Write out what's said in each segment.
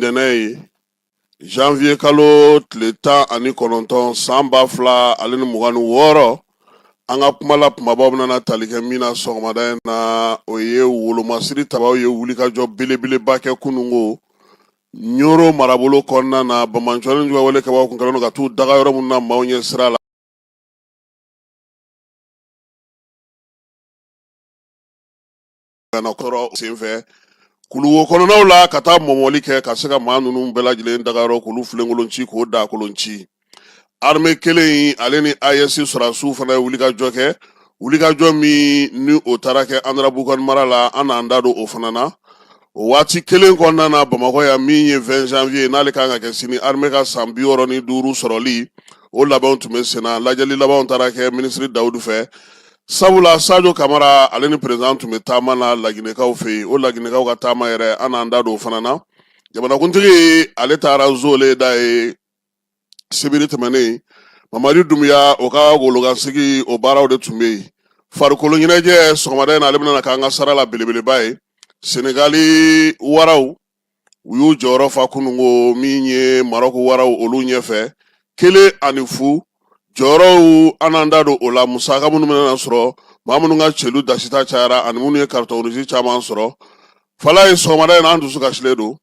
ntɛnɛn ye, janvier kalo tile 19, san 2026. An ka kuma la kumabaw bɛna tali kɛ min na sɔgɔmada in na, o ye wolomasiri tabaw ye wulikajɔ belebeleba kɛ kunungo Ɲoro marabolo kɔnɔna na. Banbaanciwale juguya kɛbaaw kun kɛlen don ka t'u daga yɔrɔ minnu na maaw ɲɛ sira la. Kɔrɔ senfɛ kuluwo kɔnɔnaw la ka taa mɔmɔli kɛ ka se ka maa ninnu bɛɛ lajɛlen dagayɔrɔ k'olu filenkolon ci, k'o dakolon ci. Armée kelen in, ale ni AES sɔrɔdasiw fana ye wulikajɔ kɛ, wulikajɔ min ni o taara kɛ Andarabukan mara la. An n'an da don o fana na. O waati kelen kɔnɔna na, Bamakɔ yan, min ye 20 janvier n'ale kan ka kɛ sini, armée ka san 65 sɔrɔli, o labɛnw tun bɛ senna. Lajɛli labanw taara kɛ minisiri Dawudu fɛ, sabula Sajo Kamara, ale ni président tun bɛ taama na Laginɛkaw fɛ yen. O Laginɛkaw ka taama yɛrɛ, an n'an da don o fana na. Jamanakuntigi, ale taara Zole da ye sibiri tɛmɛnen. Mamadi Dunbiya, o ka golokansigi, o baaraw de tun bɛ yen. Farikolo ɲɛnajɛ sɔgɔmada in na, ale bɛna k'an ka sara la belebeleba ye. Senegali waraw, u y'u jɔyɔrɔ fa kunungo min ye Marɔku waraw olu ɲɛfɛ, 1-0. Jɔyɔrɔw, an n'an da don o la. Musaka minnu bɛna sɔrɔ, maa minnu ka celu dasita cayara ani minnu ye carton rouge caman sɔrɔ. Falaye, sɔgɔmada in na, an dusu kasilen don.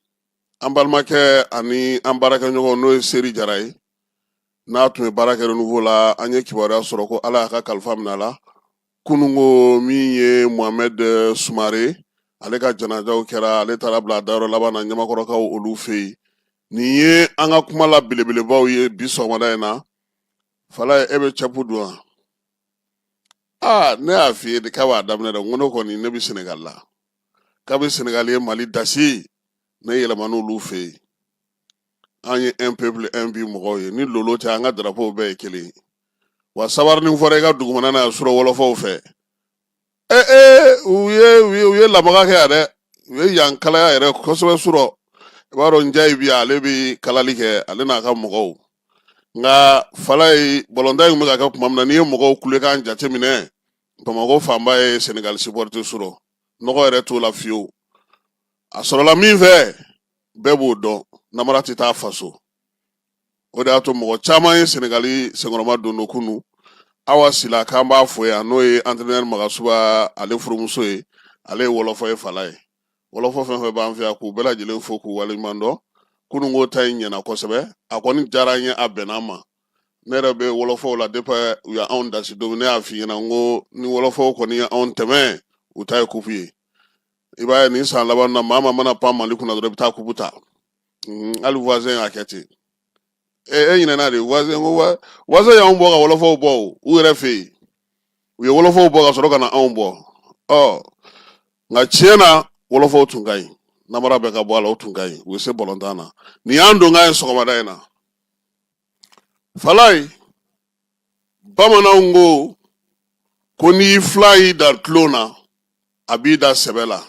An balimakɛ ani an baarakɛɲɔgɔn, n'o ye Seri Jara ye, n'a tun ye baara kɛ Renouveau la, an ye kibaruya sɔrɔ ko Ala y'a ka kalifa minɛ a la kunungo. Min ye Mohamed Sumare, ale ka janajaw kɛra, ale taara bila dayɔrɔ laban na Ɲamakɔrɔkaw olu fɛ yen. Nin ye an ka kuma la belebelebaw ye bi sɔgɔmada in na. Falaye, e bɛ cɛpu dun wa? Aa, ne y'a f'i ye de k'a b'a daminɛ dɛ. N ko ne kɔni, ne bɛ Senegal la. Kabi Senegal ye Mali dasi, ne yɛlɛmana olu fɛ yen. An ye un peuple, un but mɔgɔw ye. Ni lolo tɛ, an ka drapeau bɛɛ ye kelen ye. Wa sabari ni fɔra i ka dugumana na yan surɔ wɔlɔfɔw fɛ. Ee, u ye lamaga kɛ yan dɛ. U ye yan kalaya yɛrɛ kosɛbɛ surɔ. I b'a dɔn, Njayi bi, ale bi kalali kɛ, ale n'a ka mɔgɔw. Nka Falaye, balontan in bɛ ka kɛ tuma min na, n'i ye mɔgɔw kulekan jateminɛ, Bamakɔ fanba ye Senegal supporter surɔ. Nɔgɔ yɛrɛ t'o la fiyewu. A sɔrɔla min fɛ, bɛɛ b'o dɔn, namara tɛ taa faso. O de y'a to mɔgɔ caman ye Senegali senkɔrɔma don kunu. Awa Sila, k'an b'a fo yan, n'o ye entraîneur Magasuba, ale furumuso ye, ale ye wɔlɔfɔ ye. Falaye, wɔlɔfɔ fɛn fɛn b'an fɛ yan, k'u bɛɛ lajɛlen fo k'u waleɲuman dɔn. Kununko ta in ɲɛna kosɛbɛ, a kɔni diyara n ye, a bɛnna n ma. Ne yɛrɛ bɛ wɔlɔfɔw la depuis u y'anw dasi don min. Ne y'a f'i ɲɛna n ko ni wɔlɔfɔw kɔni ye anw tɛmɛ, u ta ye kupu ye. I b'a ye nin san laban na, maa maa mana pan Mali kunna dɔrɔn, i bɛ taa kupu ta. Hali voisin y'a kɛ ten. E ɲinɛna de voisin ko voisin y'anw bɔ ka wɔlɔfɔw bɔ o, u yɛrɛ fɛ yen. U ye wɔlɔfɔw bɔ ka sɔrɔ ka na anw bɔ. Ɔ nka tiɲɛ na, wɔlɔfɔw tun ka ɲi, namara bɛɛ ka bɔ a la, o tun ka ɲi, u bɛ se balontan na. Nin y'an donkan ye sɔgɔmada in na. Falaye, bamananw ko ko n'i fila y'i da tulon na, a b'i da sɛbɛ la,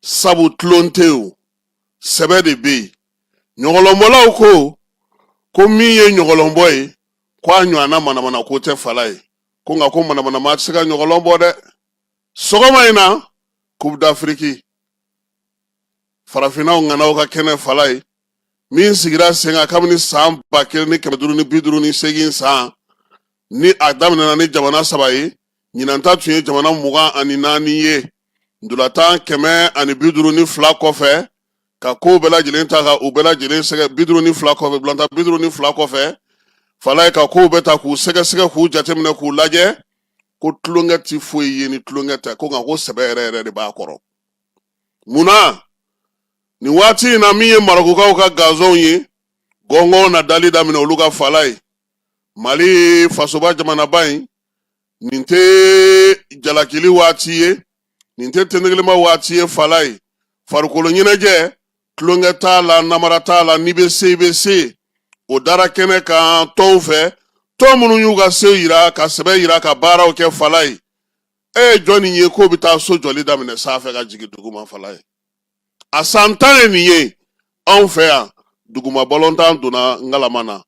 sabu tulon tɛ yen, sɛbɛ de bɛ yen. Ɲɔgɔlɔnbɔlaw ko ko min ye ɲɔgɔlɔnbɔ ye, ko a ɲɔgɔnna manamana ko tɛ. Falaye ko nka ko manamanama tɛ se ka ɲɔgɔlɔn bɔ dɛ. Sɔgɔma in na, Coupe d'Afrique farafinnaw ŋanaw ka kɛnɛ, Falaye, min sigira sen kan kabini san 1558 san, ni a daminɛna ni jamana saba ye, ɲinan ta tun ye jamana 24 ye. Ntolatan 152 kɔfɛ, ka kow bɛɛ lajɛlen ta ka u bɛɛ lajɛlen sɛgɛ 52 kɔfɛ, ntolatan 52 kɔfɛ, Falaye, ka kow bɛɛ ta k'u sɛgɛsɛgɛ, k'u jateminɛ, k'u lajɛ, ko tulonkɛ ti foyi ye ni tulonkɛ tɛ. Ko nka ko sɛbɛ yɛrɛ yɛrɛ de b'a kɔrɔ. Munna nin waati in na, min ye Marɔkukaw ka gazɔnw ye, gɔngɔn na dali daminɛ olu ka. Falaye, Mali fasoba jamanaba in, nin tɛ jalakili waati ye, nin tɛ tɛnɛgɛlɛma waati ye. Falaye, farikolo ɲɛnajɛ, tulonkɛ t'a la, namara t'a la. N'i bɛ se, i bɛ se. O dara kɛnɛ kan tɔnw fɛ, tɔn minnu y'u ka se yira, ka sɛbɛ yira, ka baaraw kɛ. Falaye, e ye jɔnni ye k'o bɛ taa so jɔli daminɛ sanfɛ ka jigin duguma? Falaye, a san 10 ye nin ye anw fɛ yan, duguma balontan donna ngalama na.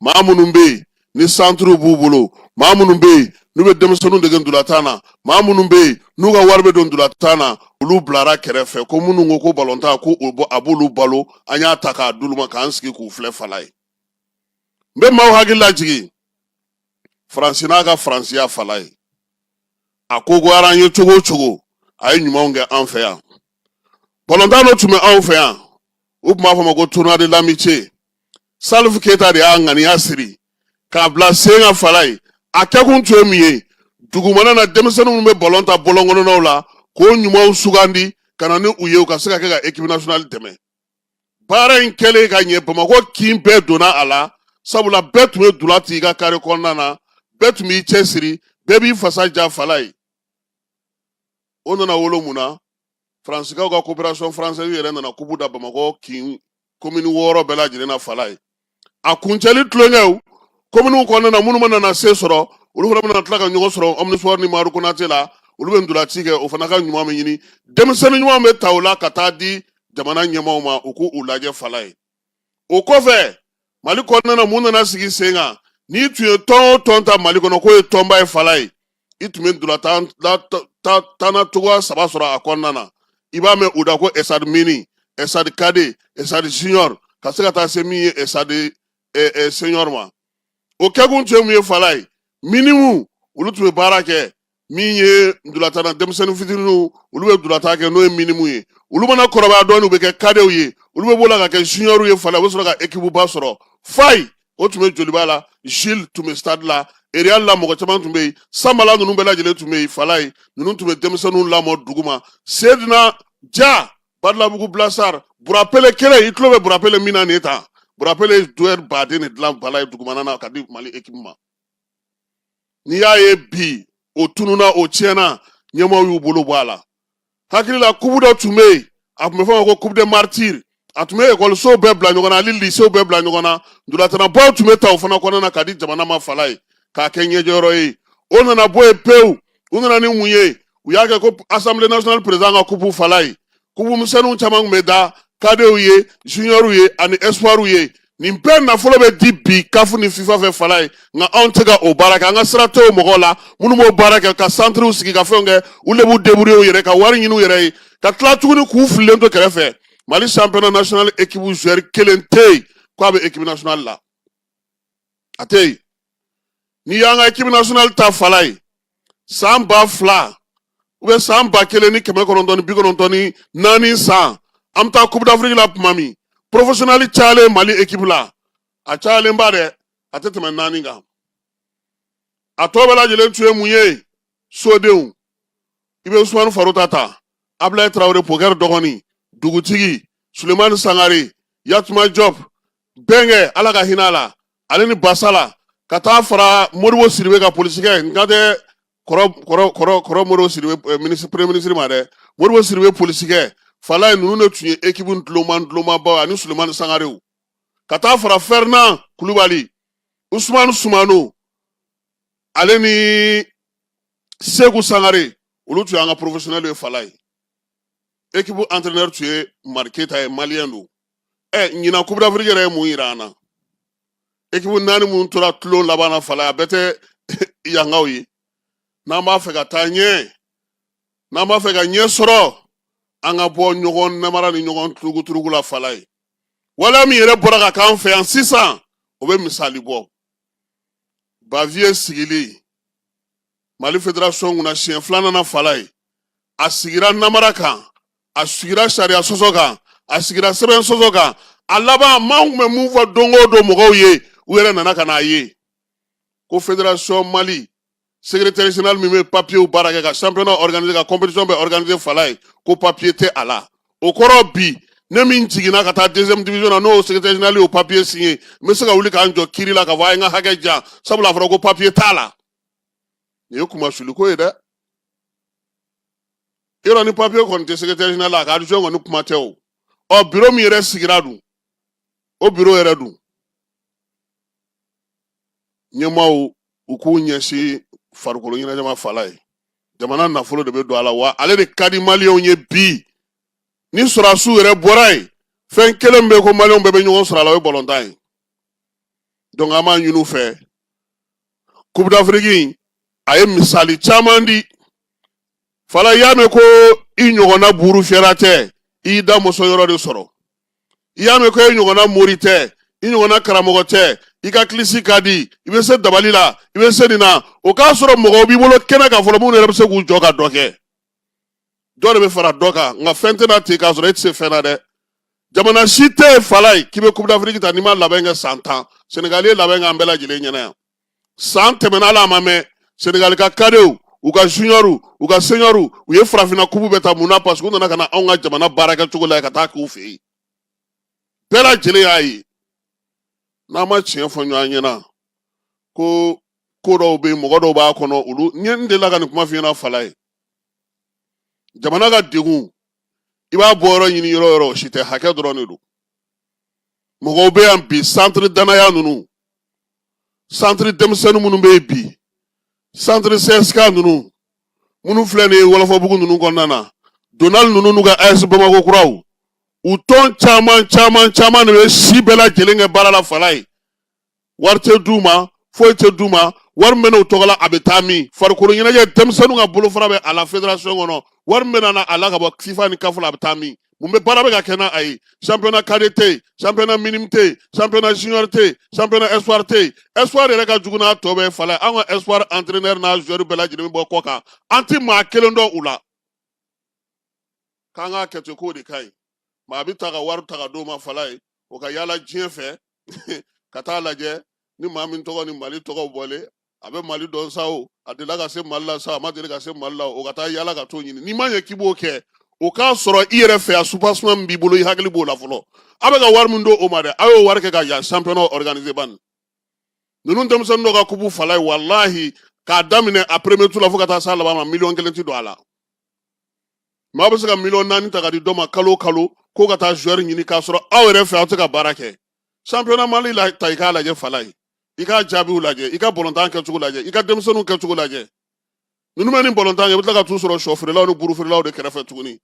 Maa minnu bɛ yen ni santiriw b'u bolo, Maa minnu bɛ yen n'u bɛ denmisɛnninw dege ntolatan na, maa minnu bɛ yen n'u ka wari bɛ don ntolatan na, olu bilara kɛrɛfɛ, ko minnu ko ko balontan ko a b'olu balo, an y'a ta k'a d'olu ma k'an sigi k'u filɛ. Fala ye, n bɛ maaw hakili lajigin Faransi n'a ka faransiya. Fala ye, a ko goyara an ye cogo o cogo, a ye ɲumanw kɛ an fɛ yan. Balontan dɔ tun bɛ anw fɛ yan, u tun b'a fɔ ma ko Tournoi de l'amitié. Salif Keyita de y'a ŋaniya siri k'a bila sen kan. Fala ye, a kɛkun tun ye min ye, dugumana na denmisɛnnin minnu bɛ balon tan bɔlɔn kɔnɔnaw la, k'o ɲumanw sugandi ka na ni u ye, u ka se ka kɛ ka équipe nationale dɛmɛ. Baara in kɛlen ka ɲɛ, Bamakɔ kin bɛɛ donna a la, sabula bɛɛ tun bɛ ntola ci i ka kare kɔnɔna na, bɛɛ tun b'i cɛsiri, bɛɛ b'i fasa ja. Fala ye, o nana wolo mun na? Faransikaw ka Coopération française yɛrɛ nana kupu da Bamakɔ kin komini 6 bɛɛ lajɛlen na. Fala ye, a kuncɛli tulonkɛw kominiw kɔnɔna na, minnu mana na se sɔrɔ, olu fana bɛna tila ka ɲɔgɔn sɔrɔ Omnisport ni Madu Konate la. Olu bɛ ntolaci kɛ, o fana ka ɲuman bɛ ɲini, denmisɛnnin ɲuman bɛ ta o la ka taa di jamana ɲɛmaaw ma, u k'u lajɛ. Fala ye, o kɔfɛ Mali kɔnɔna na, mun nana sigi sen kan? N'i tun ye tɔn o tɔn ta Mali kɔnɔ k'o ye tɔnba ye, Fala ye, i tun bɛ ntolatan tanna cogoya saba sɔrɔ a kɔnɔna na. I b'a mɛn u da ko Stade mini, Stade cadet, Stade junior, ka se ka taa se min ye Stade senior ma. O kɛkun tun ye mun ye? Fala ye, minimes, olu tun bɛ baara kɛ min ye ntolatanna denmisɛnnin fitininw, olu bɛ ntolatan kɛ, n'o ye minimes ye. Olu mana kɔrɔbaya dɔɔnin, u bɛ kɛ cadets ye, olu bɛ b'o la ka kɛ juniors ye. Fala, u bɛ sɔrɔ ka équipe ba sɔrɔ. Fayi, o tun bɛ Joliba la, Gilles tun bɛ Stade la, Real la, mɔgɔ caman tun bɛ yen, Sanbala ninnu bɛɛ lajɛlen tun bɛ yen. Fala ye, ninnu tun bɛ denmisɛnninw lamɔ duguma. Sedina Ja, Badalabugu Blasar, Burapele kelen, i tulo bɛ Burapele min na nin ye tan. Burapele ye joueur baden de dilan, Fala ye, dugumana na ka di Mali équipe ma. N'i y'a ye bi o tununa, o tiɲɛna, ɲɛmaaw y'u bolo bɔ a la. Hakili la, kupu dɔ tun bɛ yen, a tun bɛ fɔ a ma ko Coupe des martyrs. A tun bɛ ekɔlisow bɛɛ bila ɲɔgɔn na ani lisew bɛɛ bila ɲɔgɔn na. Ntolatannabaw tun bɛ ta o fana kɔnɔna na ka di jamana ma. Fala ye, k'a kɛ ɲɛjɔyɔrɔ ye. O nana bɔ yen pewu. U nana ni mun ye? U y'a kɛ ko Assemblée nationale président ka kupu. Fala ye, kupu misɛnninw caman tun bɛ da cadetw ye, juniorw ye ani espoirw ye. Nin bɛɛ nafolo bɛ di bi CAF ni FIFA fɛ. Fala ye, nka anw tɛ ka o baara kɛ. An ka sira tɛ o mɔgɔw la minnu b'o baara kɛ, ka centrew sigi, ka fɛnw kɛ. U de b'u débrouiller u yɛrɛ ka wari ɲini u yɛrɛ ye, ka tila tuguni k'u fililen to kɛrɛfɛ. Mali championnat national équipe joueur kelen tɛ yen k'a bɛ équipe nationale la, a tɛ yen. N'i y'an ka équipe nationale ta, Fala ye, san 2000 ou bien san 1994 san, an bɛ taa Coupe d'Afrique la tuma min, professionnel cayalen Mali équipe la, a cayalenba dɛ, a tɛ tɛmɛ naani kan. A tɔ bɛɛ lajɛlen tun ye mun ye? Sodenw. I bɛ Usumani Farota ta, Abulayi Tarawele, Pokɛri dɔgɔnin, dugutigi Sulemani Sangare, Yatuma Jɔp, Bɛnkɛ, Ala ka hinɛ a la, ale ni Basala, ka taa fara Modibo Sidibe ka polisikɛ. N kan tɛ kɔrɔ kɔrɔ kɔrɔ kɔrɔ Modibo Sidibe, ministre, premier ministre ma dɛ, Modibo Sidibe polisikɛ. Fala ye, ninnu de tun ye équipe ntuloman ntulomabaw ani Sulemani Sangarew, ka taa fara Ferdinand Kulubali, Usumani Sumano, ale ni Seku Sangare, olu tun y'an ka professionnel ye. Fala ye, équipe entraîneur tun ye Mari Keyita ye, malien don. Ɲinan Coupe d'Afrique yɛrɛ ye mun yira an na? Équipe naani minnu tora tulon laban na, Fala ye, a bɛɛ tɛ yankaw ye. N'an b'a fɛ ka taa ɲɛ, n'an b'a fɛ ka ɲɛ sɔrɔ, an ka bɔ ɲɔgɔn namara ni ɲɔgɔn turuguturugu la. Fala ye, waleya min yɛrɛ bɔra ka k'an fɛ yan sisan, o bɛ misali bɔ. Bavieux sigili Mali fédération kunna siɲɛ filanan na, Fala ye, a sigira namara kan, a sigira sariya sɔsɔ kan, a sigira sɛbɛn sɔsɔ kan. A laban, maa tun bɛ mun fɔ don o don mɔgɔw ye, u yɛrɛ nana ka n'a ye ko fédération Mali secrétaire général min bɛ papiyew baara kɛ, ka championnat organiser, ka compétition bɛɛ organiser, Fala ye, ko papiye tɛ a la. O kɔrɔ, bi ne min jiginna ka taa deuxième division na, n'o secrétaire général y'o papiye signé, n bɛ se ka wuli k'an jɔ kiiri la k'a fɔ a ye n ka hakɛ jan, sabula a fɔra ko papiye t'a la. Nin ye kunmasuliko ye dɛ. Yɔrɔ ni papiye kɔni tɛ secrétaire général la, a ka adjoint kɔni kuma tɛ o. Ɔ, bureau min yɛrɛ sigira dun, o bureau yɛrɛ dun, ɲɛmaaw u k'u ɲɛsin farikolo ɲɛnajɛ ma. Fala ye, jamana nafolo de bɛ don a la, wa ale de ka di maliyɛnw ye bi. Ni sɔrɔdasiw yɛrɛ bɔra yen, fɛn kelen bɛ ko maliyɛnw bɛɛ bɛ ɲɔgɔn sɔrɔ a la, o ye balontan ye. Donc an b'a ɲini u fɛ. Coupe d'Afrique a ye misali caman di. Fala, i y'a mɛn ko i ɲɔgɔnna buru fiyɛla tɛ, i y'i da mɔsɔn yɔrɔ de sɔrɔ. I y'a mɛn ko i ɲɔgɔnna mori tɛ, i ɲɔgɔnna karamɔgɔ tɛ, i ka kilisi ka di, i bɛ se dabali la, i bɛ se nin na, o k'a sɔrɔ mɔgɔw b'i bolo kɛnɛ kan fɔlɔ minnu yɛrɛ bɛ se k'u jɔ ka dɔ kɛ. Dɔ de bɛ fara dɔ kan, nka fɛn tɛna ten k'a sɔrɔ e tɛ se fɛn na dɛ. Jamana si tɛ yen, Fala ye, k'i bɛ Coupe d'Afrique ta n'i ma labɛn kɛ san 10. Senegali ye labɛn kɛ an bɛɛ lajɛlen ɲɛna yan. San tɛmɛna, ala a ma mɛn, Senegali ka cadetw, u ka juniorw, u ka seniorw, u ye farafinna coupe bɛɛ ta. Mun na? Parce que u nana ka na anw ka jamana baara kɛcogo la ka taa k'u fɛ yen. Bɛɛ lajɛlen y'a ye. N'an ma tiɲɛ fɔ ɲɔgɔn ɲɛna ko ko dɔw bɛ yen, mɔgɔ dɔw b'a kɔnɔ, olu n ye n delila ka nin kuma f'i ɲɛna, Fala ye. Jamana ka degun, i b'a bɔ yɔrɔ ɲini yɔrɔ yɔrɔ, o si tɛ, hakɛ dɔrɔn de don. Mɔgɔw bɛ yan bi, centre danaya ninnu, centre denmisɛnnin minnu bɛ yen bi, centre CSK ninnu minnu filɛ nin ye Wɔlɔfɔbugu ninnu kɔnɔna na, Donald ninnu n'u ka AS Bamako kuraw, u tɔn caman caman caman de bɛ si bɛɛ lajɛlen kɛ baara la, Fala ye. Wari tɛ d'u ma, foyi tɛ d'u ma. Wari min bɛ n'u tɔgɔ la, a bɛ taa min? Farikolo ɲɛnajɛ, denmisɛnninw ka bolofara bɛ a la fédération kɔnɔ. Wari min bɛ na a la ka bɔ FIFA ni CAF la, a bɛ taa min? Mun bɛ baara bɛ ka kɛ n'a a ye? Championnat cadet tɛ yen, championnat minime tɛ yen, championnat junior tɛ yen, championnat espoir tɛ yen. Espoir yɛrɛ ka jugu n'a tɔ bɛɛ, Fala ye. An ka espoir entraîneur n'a joueur bɛɛ lajɛlen bɛ bɔ kɔ kan, an ti maa kelen dɔn u la. K'an k'a kɛ ten, k'o de ka ɲi. Maa bɛ ta ka wari ta ka d'o ma, Fala ye, o ka yaala diɲɛ fɛ ka taa lajɛ ni maa min tɔgɔ ni Mali tɔgɔ bɔlen, a bɛ Mali dɔn sa, o a delila ka se Mali la sa, a ma deli ka se Mali la, o ka taa yaala ka t'o ɲini. N'i ma ɲɛ k'i b'o kɛ, o k'a sɔrɔ i yɛrɛ fɛ yan, soubassement min b'i bolo, i hakili b'o la fɔlɔ. A bɛ ka wari min don o ma dɛ, a y'o wari kɛ ka yan championnat organiser bani. Ninnu denmisɛnnin dɔw ka coupe, Fala ye, walahi, k'a daminɛ a premier tour la fo ka taa s'a laban ma, miliyɔn 1 ti don a la. Maa bɛ se ka miliyɔn 4 ta ka di dɔ ma kalo o kalo k'o ka taa joueur ɲini, k'a sɔrɔ aw yɛrɛ fɛ aw tɛ ka baara kɛ. Championnat Mali la ta, i k'a lajɛ, Fala ye, i k'a jaabiw lajɛ, i ka bɔlɔntan kɛcogo lajɛ, i ka denmisɛnninw kɛcogo lajɛ. Ninnu bɛ nin bɔlɔntan kɛ, i bɛ tila ka t'u sɔrɔ sɔ feerelaw ni buru feerelaw de kɛrɛfɛ tuguni.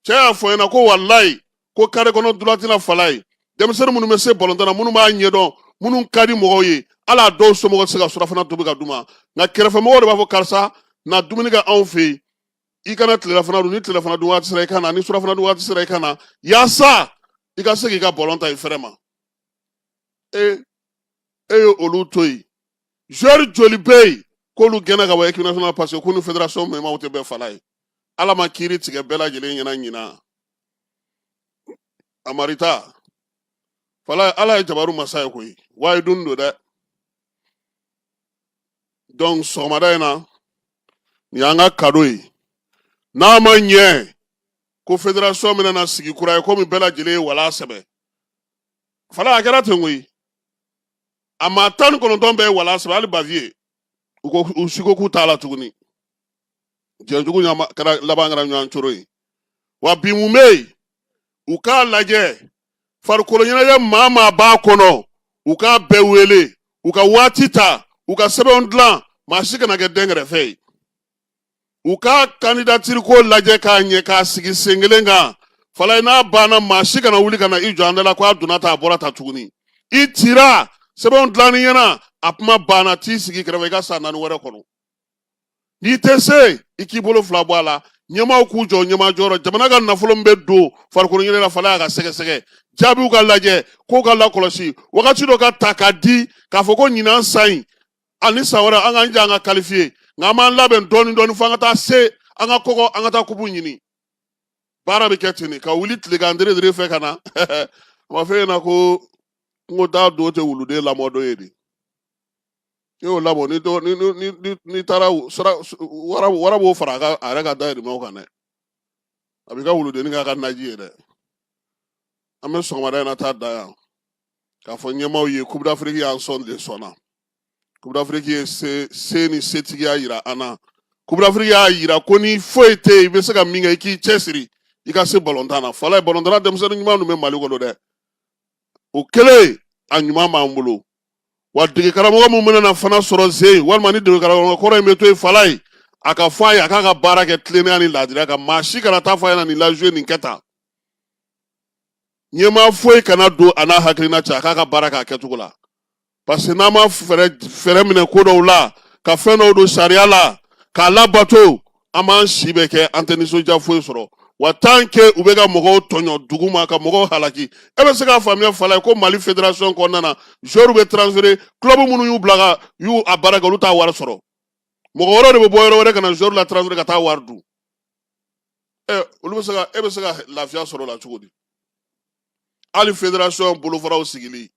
Cɛ y'a fɔ n ɲɛna ko walayi, ko carré kɔnɔ droite la, Fala ye, denmisɛnnin minnu bɛ se bɔlɔntan na, minnu b'a ɲɛdɔn, minnu ka di mɔgɔw ye, hali a dɔw somɔgɔw tɛ se ka surafana tobi ka d'u ma, nka kɛrɛfɛmɔgɔw de b'a fɔ: karisa, na dumuni kɛ anw fɛ yen, i kana tilelafana dun, ni tilelafana dun waati sera, i ka na, ni surafana dun waati sera, i ka na, yaasa i ka se k'i ka bɔlɔn ta i fɛrɛ ma. E e ye olu to yen. Joueur joli bɛ yen k'olu gɛnna ka bɔ équipe nationale parce que k'u ni fédération mɛmaw tɛ bɛn, Fala ye? Ala ma kiiri tigɛ bɛɛ lajɛlen ɲɛna ɲinan. Amarita, Fala ye, Ala ye jabaru masa ye koyi, wayi dun don dɛ. Donc sɔgɔmada in na, nin y'an ka cadeau ye. N'a ma ɲɛ ko fédération bɛna na sigi kura ye, komi bɛɛ lajɛlen ye wala sɛbɛ, Fala, a kɛra ten koyi. A maa 19 bɛɛ ye wala sɛbɛ, hali Baviye, u ko u si ko k'u t'a la tuguni. Jɛnjugu ɲama kɛra laban kɛra ɲɔgɔn coro ye. Wa bi mun bɛ yen? U k'a lajɛ, farikolo ɲɛnajɛ maa maa b'a kɔnɔ, u k'a bɛɛ wele, u ka waati ta, u ka sɛbɛnw dilan, maa si kana kɛ dɛnkɛrɛfɛ ye. U ka candidature ko lajɛ k'a ɲɛ, k'a sigi sen kelen kan, Falaye. N'a banna, maa si kana wuli ka na i jɔ an da la ko a donna ta, a bɔra ta tuguni. I cira, sɛbɛnw dilanni ɲɛna, a kuma banna, t'i sigi kɛrɛfɛ i ka san 4 wɛrɛ kɔnɔ. N'i tɛ se, i k'i bolo fila bɔ a la. Ɲɛmaaw k'u jɔ ɲɛmaa jɔyɔrɔ. Jamana ka nafolo min bɛ don farikolo ɲɛnajɛ la, Falaye, a ka sɛgɛsɛgɛ, jaabiw ka lajɛ, kow ka lakɔlɔsi, wagati dɔ ka ta ka di k'a fɔ ko ɲinan san in ani san wɛrɛ, an k'an jɛ an ka qualifier, nka an b'an labɛn dɔɔni dɔɔni fo an ka taa se an ka kɔgɔ, an ka taa kupu ɲini. Baara bɛ kɛ ten de, ka wuli tilegan dere dere fɛ ka na. A ma fɔ e ɲɛna ko kungo taa don tɛ wuluden lamɔ don ye de? N'i y'o labɔ, ni ni ni ni n'i taara sira, wara wara b'o fara a ka a yɛrɛ ka dayirimɛw kan dɛ. A b'i ka wuludennin k'a ka naji ye dɛ. An bɛ sɔgɔmada in na taa da yan k'a fɔ ɲɛmaaw ye, Coupe d'Afrique y'an sɔn de sɔnna. Coupe d'Afrique ye se se ni setigiya yira an na. Coupe d'Afrique y'a yira ko ni foyi tɛ yen, i bɛ se ka min kɛ, i k'i cɛsiri i ka se balontan na. Falaye, balontanna denmisɛnnin ɲuman dun bɛ Mali kɔnɔ dɛ. O kɛlen, a ɲuman b'an bolo. Wa dege karamɔgɔ min bɛna na fana sɔrɔ zen, walima ni dege karamɔgɔ kɔrɔ in bɛ to yen, Falaye, a ka fɔ a ye a k'a ka baara kɛ tilennenya ni laadiriya kan. Maa si kana taa fɔ a ɲɛna nin lajue, nin kɛ tan. Ɲɛmaa foyi kana don a n'a hakilina cɛ. A k'a ka baara kɛ a kɛcogo la. Parce que n'an ma fɛɛrɛ minɛ ko dɔw la, ka fɛn dɔw don sariya la k'a labato, an b'an si bɛɛ kɛ, an tɛ nisɔndiya foyi sɔrɔ. Wa tant que u bɛ ka mɔgɔw tɔɲɔ dugu ma, ka mɔgɔw halaki, e bɛ se k'a faamuya Falaye ko Mali fédération kɔnɔna na, joueurs bɛ transférer, club minnu y'u bila ka y'u a baara kɛ, olu t'a wari sɔrɔ. Mɔgɔ wɛrɛw de bɛ bɔ yɔrɔ wɛrɛ ka na joueur la transférer ka taa wari dun. Ɛ, olu bɛ se ka, e bɛ se ka lafiya sɔrɔ o la cogo di? Hali fédération bolofaraw sigili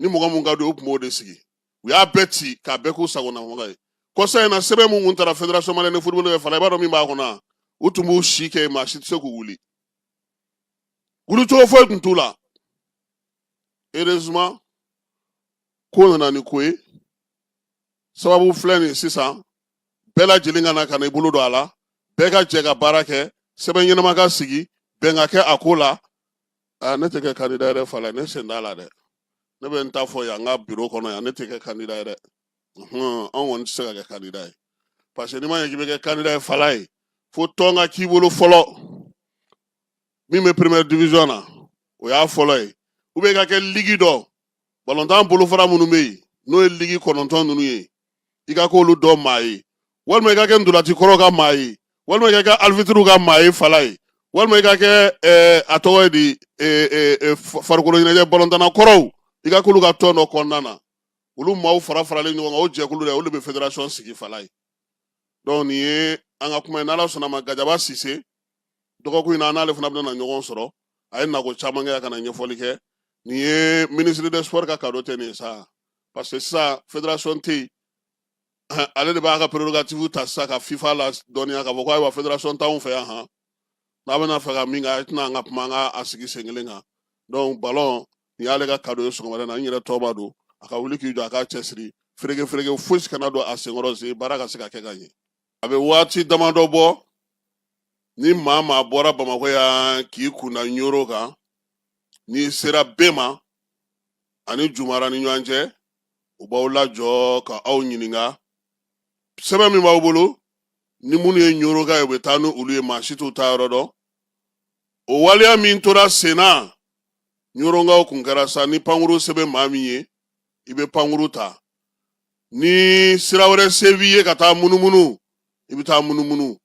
ni mɔgɔ mun ka di, o tun b'o de sigi. U y'a bɛɛ ci k'a bɛɛ k'u sagona mɔgɔ ye. Kɔsa in na, sɛbɛn mun kun taara Fédération malienne de football bɛ fala, i b'a dɔn min b'a kɔnɔ, u tun b'u si kɛ, maa si tɛ se k'u wuli, wulicogo foyi tun t'u la. Heureusement, ko nana ni ko ye, sababu filɛ nin ye sisan, bɛɛ lajɛlen ka na ka na i bolo don a la, bɛɛ ka jɛ ka baara kɛ, sɛbɛn ɲɛnama ka sigi, bɛn ka kɛ a ko la. Aa, ne tɛ kɛ candidat yɛrɛ Fala, ne sen t'a la dɛ. Ne bɛ n ta fɔ yan, n ka biro kɔnɔ yan, ne tɛ kɛ candidat ye dɛ. Anw kɔni tɛ se ka kɛ candidat ye, parce que n'i ma ɲɛ k'i bɛ kɛ candidat ye Fala ye, fo tɔn ka k'i bolo fɔlɔ min bɛ première division na, o y'a fɔlɔ ye, ou bien i ka kɛ ligue dɔ, balontan bolofara minnu bɛ yen, n'o ye ligue 9 ninnu ye, i ka k'olu dɔ maa ye, walima i ka kɛ ntolaci kɔrɔ ka maa ye, walima i ka kɛ alibitiriw ka maa ye Fala ye, walima i ka kɛ a tɔgɔ ye di, farikolo ɲɛnajɛ balontanna kɔrɔw, i ka k'olu ka tɔn dɔ kɔnɔna na. Olu maaw fara faralen ɲɔgɔn kan, o jɛkulu dɛ, olu de bɛ fédération sigi Fala ye. Donc nin ye an ka kuma ye. N'Ala sɔnna ma, Gajaba Sise, dɔgɔkun in na, an n'ale fana bɛna ɲɔgɔn sɔrɔ. A ye nako caman kɛ ka na ɲɛfɔli kɛ. Nin ye ministre des sports ka cadeau tɛ nin ye sa, parce que sisan fédération tɛ yen, ale de b'a ka prérogative ta sisan ka FIFA la dɔnniya k'a fɔ ko ayiwa, fédération t'anw fɛ yan han, n'a bɛna fɛ ka min kɛ, a tɛna an ka kuma, an ka a sigi sen kelen kan. Donc ballon nin y'ale ka cadeau ye sɔgɔmada in na. N yɛrɛ tɔgɔba don, a ka wuli k'i jɔ, a k'a cɛsiri, fereke fereke fosi kana don a senkɔrɔ sen, baara ka se ka kɛ ka ɲɛ. A bɛ waati damadɔ bɔ, ni maa maa bɔra Bamakɔ yan k'i kunda Ɲoro kan, n'i sera Bema ani Jumara ni ɲɔgɔn cɛ, u b'aw lajɔ ka aw ɲininka sɛbɛn min b'aw bolo. Ni minnu ye Ɲoroka ye, u bɛ taa ni olu ye, maa si t'u ta yɔrɔ dɔn. O waleya min tora sen na, Ɲoronkaw kun kɛra sa, ni pankuru sɛbɛn maa min ye, i bɛ pankuru ta. Ni sira wɛrɛ se b'i ye ka taa munumunu, i bɛ taa munumunu.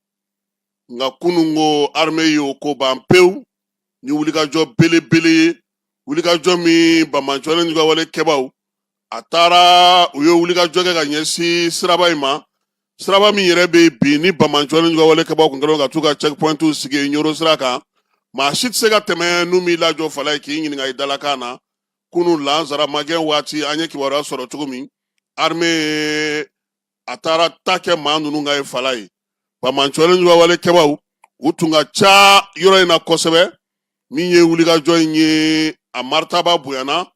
Nka kunun ko armée y'o ko ban pewu ni wulikajɔ belebele ye, wulikajɔ min banbaanciwale ni wale kɛbaw a taara, u ye wulikajɔ kɛ ka ɲɛsin siraba in ma, siraba min yɛrɛ bɛ bi ni banbaanciwale ni wale kɛbaw kun kɛlen ka t'u ka checkpointiw sigi Ɲoro sira kan, maa si tɛ se ka tɛmɛ n'u m'i lajɔ Fala ye k'i ɲininka i dalakan na. Kunun lansara magɛn waati, an ye kibaruya sɔrɔ cogo min, armée a taara ta kɛ maa ninnu ka ye Fala ye. Banbaanciwale ni wale kɛbaw, u tun ka ca yɔrɔ in na kosɛbɛ. Min ye wulikajɔ in ye, a maritaba bonyana,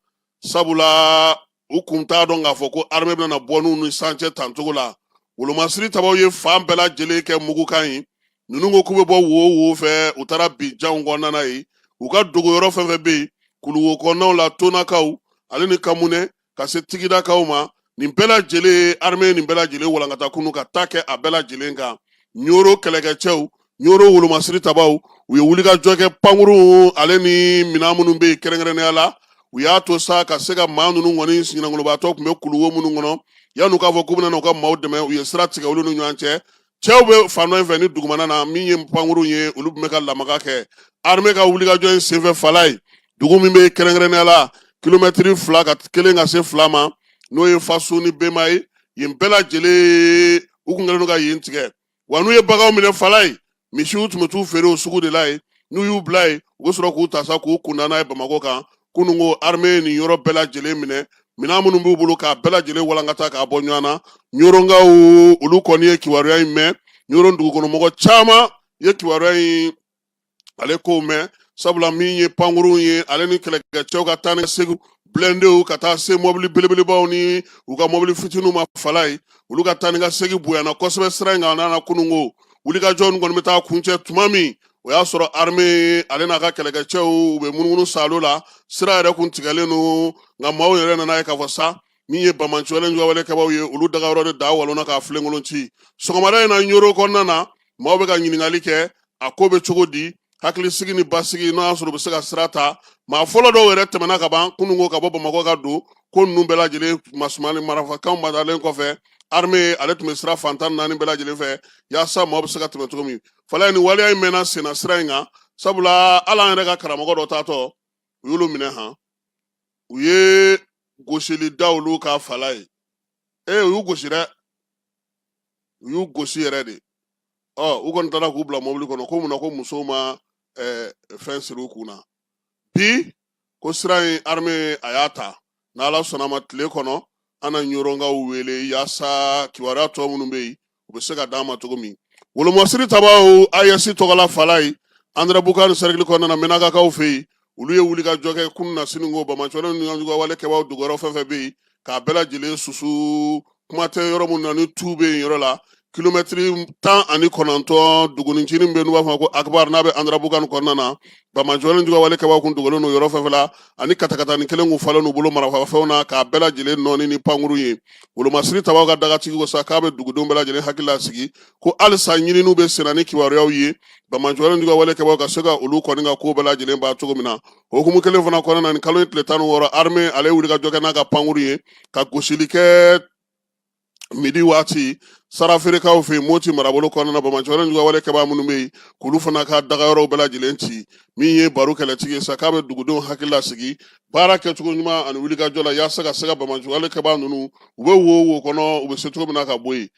sabula u kun t'a dɔn k'a fɔ ko armée bɛna bɔ n'u ni san cɛ tancogo la. Wolomasiri tabaw ye fan bɛɛ lajɛlen kɛ mugukan ye. Ninnu ko k'u bɛ bɔ wo wo fɛ, u taara bin janw kɔnɔna na yen. U ka dogo yɔrɔ fɛn fɛn bɛ yen, kuluwo kɔnɔnaw la, Tonakaw ale ni Kamunɛ ka se Tigidakaw ma, nin bɛɛ lajɛlen, armée nin bɛɛ lajɛlen walankata kunu ka taa kɛ a bɛɛ lajɛlen kan. Ɲoro kɛlɛkɛcɛw, Ɲoro wolomasiri tabaw, u ye wulikajɔ kɛ, pankuru ale ni minɛn minnu bɛ yen kɛrɛnkɛrɛnnenya la, u y'a to sa ka se ka maa ninnu kɔni siɲɛngolobaatɔ tun bɛ kuluwo minnu kɔnɔ, yan'u k'a fɔ k'u bɛna u ka maaw dɛmɛ, u ye sira tigɛ olu ni ɲɔgɔn cɛ. Cɛw bɛ fan dɔ in fɛ ni dugumana na, min ye pankuru ye, olu tun bɛ ka lamaga kɛ. Armée ka wulikajɔ in senfɛ Fala ye, dugu min bɛ kɛrɛnkɛrɛnnenya la kilomɛtiri 2 ka 1 ka se 2 ma, n'o ye Faso ni Bema ye, yen bɛɛ lajɛlen u kun kɛlen don ka yen tigɛ. Wa n'u ye baganw minɛ Fala ye, misiw tun bɛ t'u feere o sugu de la yen. N'u y'u bila yen, u bɛ sɔrɔ k'u ta sa k'u kunda n'a ye Bamakɔ kan. Kunun ko armée ye nin yɔrɔ bɛɛ lajɛlen minɛ, minɛn minnu b'u bolo k'a bɛɛ lajɛlen walankata k'a bɔ ɲɔgɔn na. Ɲoronkaw, olu kɔni ye kibaruya in mɛn. Ɲoron dugukɔnɔmɔgɔ caman ye kibaruya in ale kow mɛn, sabula min ye pankurunw ye, ale ni kɛlɛkɛcɛw ka taa ni segin, blindéw ka taa se mɔbili belebelebaw ni u ka mɔbili fitininw ma Fala ye, olu ka taa ni ka segin bonyana kosɛbɛ sira in kan. N'a kununko wulikajɔ nin kɔni bɛ taa kuncɛ tuma min, o y'a sɔrɔ armée ale n'a ka kɛlɛkɛcɛw u bɛ munumunu saalo la, sira yɛrɛ kun tigɛlen don. Nka maaw yɛrɛ nana ye k'a fɔ sa, min ye banbaanciwale juguwale kɛbaw ye, olu dagayɔrɔ de da walonna k'a filenkolon ci. Sɔgɔmada in na, Ɲoro kɔnɔna na, maaw bɛ ka ɲininkali kɛ, a ko bɛ cogo di, hakilisigi ni basigi, n'o y'a sɔrɔ u bɛ se ka sira ta. Maa fɔlɔ dɔw yɛrɛ tɛmɛna ka ban kununko ka bɔ Bamakɔ ka don Ko ninnu bɛɛ lajɛlen masumali marafakanw madalen kɔfɛ, armée ale tun bɛ sira fan 14 bɛɛ lajɛlen fɛ yaasa maaw bɛ se ka tɛmɛ cogo min. Falaye, nin waleya in mɛnna senna sira in kan, sabula hali an yɛrɛ ka karamɔgɔ dɔ taatɔ, u y'olu minɛ han, u ye gosili da olu kan. Falaye, ee, u y'u gosi dɛ, u y'u gosi yɛrɛ de. Ɔ, u kɔni taara k'u bila mɔbili kɔnɔ ko mun na ko musow ma fɛn siri u kun na. Bi ko sira in, armée a y'a ta. N'Ala sɔnna ma, tile kɔnɔ an na ɲɔrɔnkaw wele yaasa kibaruya tɔ minnu bɛ yen, u bɛ se ka d'an ma cogo min. Wolomasiri tabaw AES tɔgɔla, Falaye, Anderamboukane sɛrikili kɔnɔna na, Menakakaw fɛ yen, olu ye wulikajɔ kɛ kunun na sini ko banbaanciwale ni juguwale kɛbaaw dogoyɔrɔ fɛn fɛn bɛ yen, k'a bɛɛ lajɛlen susu. Kuma tɛ yɔrɔ min na ni tu bɛ yen yɔrɔ la, kilomɛtiri 19, dugunin ncinin bɛ n'u b'a fɔ ko Akibar, n'a bɛ Anderamboukane kɔnɔna na, banbaanciwale ni juguwale kɛbaaw kun dogolen don yɔrɔ fɛn fɛn la, ani katakatani kelen kun falen n'u bolo marafafɛnw na, k'a bɛɛ lajɛlen nɔɔni ni pankuru ye. Wolomasiri tabaw ka dagatigi ko sa k'a bɛ dugudenw bɛɛ lajɛlen hakili lasigi ko halisa ɲininiw bɛ senna ni kibaruyaw ye, banbaanciwale ni juguwale kɛbaaw ka se ka olu kɔni ka ko bɛɛ lajɛlen ban cogo min na. O hukumu kelen fana kɔnɔna na, nin kalo in tile 16, armée ale ye wulikajɔ kɛ n'a ka pankuru ye ka gosili kɛ midi waati sarafeerekaw fɛ yen, Moti marabolo kɔnɔna na, banbaanciwale ni juguwale kɛbaa minnu bɛ yen, k'olu fana ka dagayɔrɔw bɛɛ lajɛlen ci. Min ye baro kɛlɛtigi ye sa, k'a bɛ dugudenw hakili lasigi baara kɛcogo ɲuman ani wulikajɔ la yaasa ka se ka banbaanciwale kɛbaa ninnu, u bɛ wo wo kɔnɔ, u bɛ se cogo min na ka bɔ yen.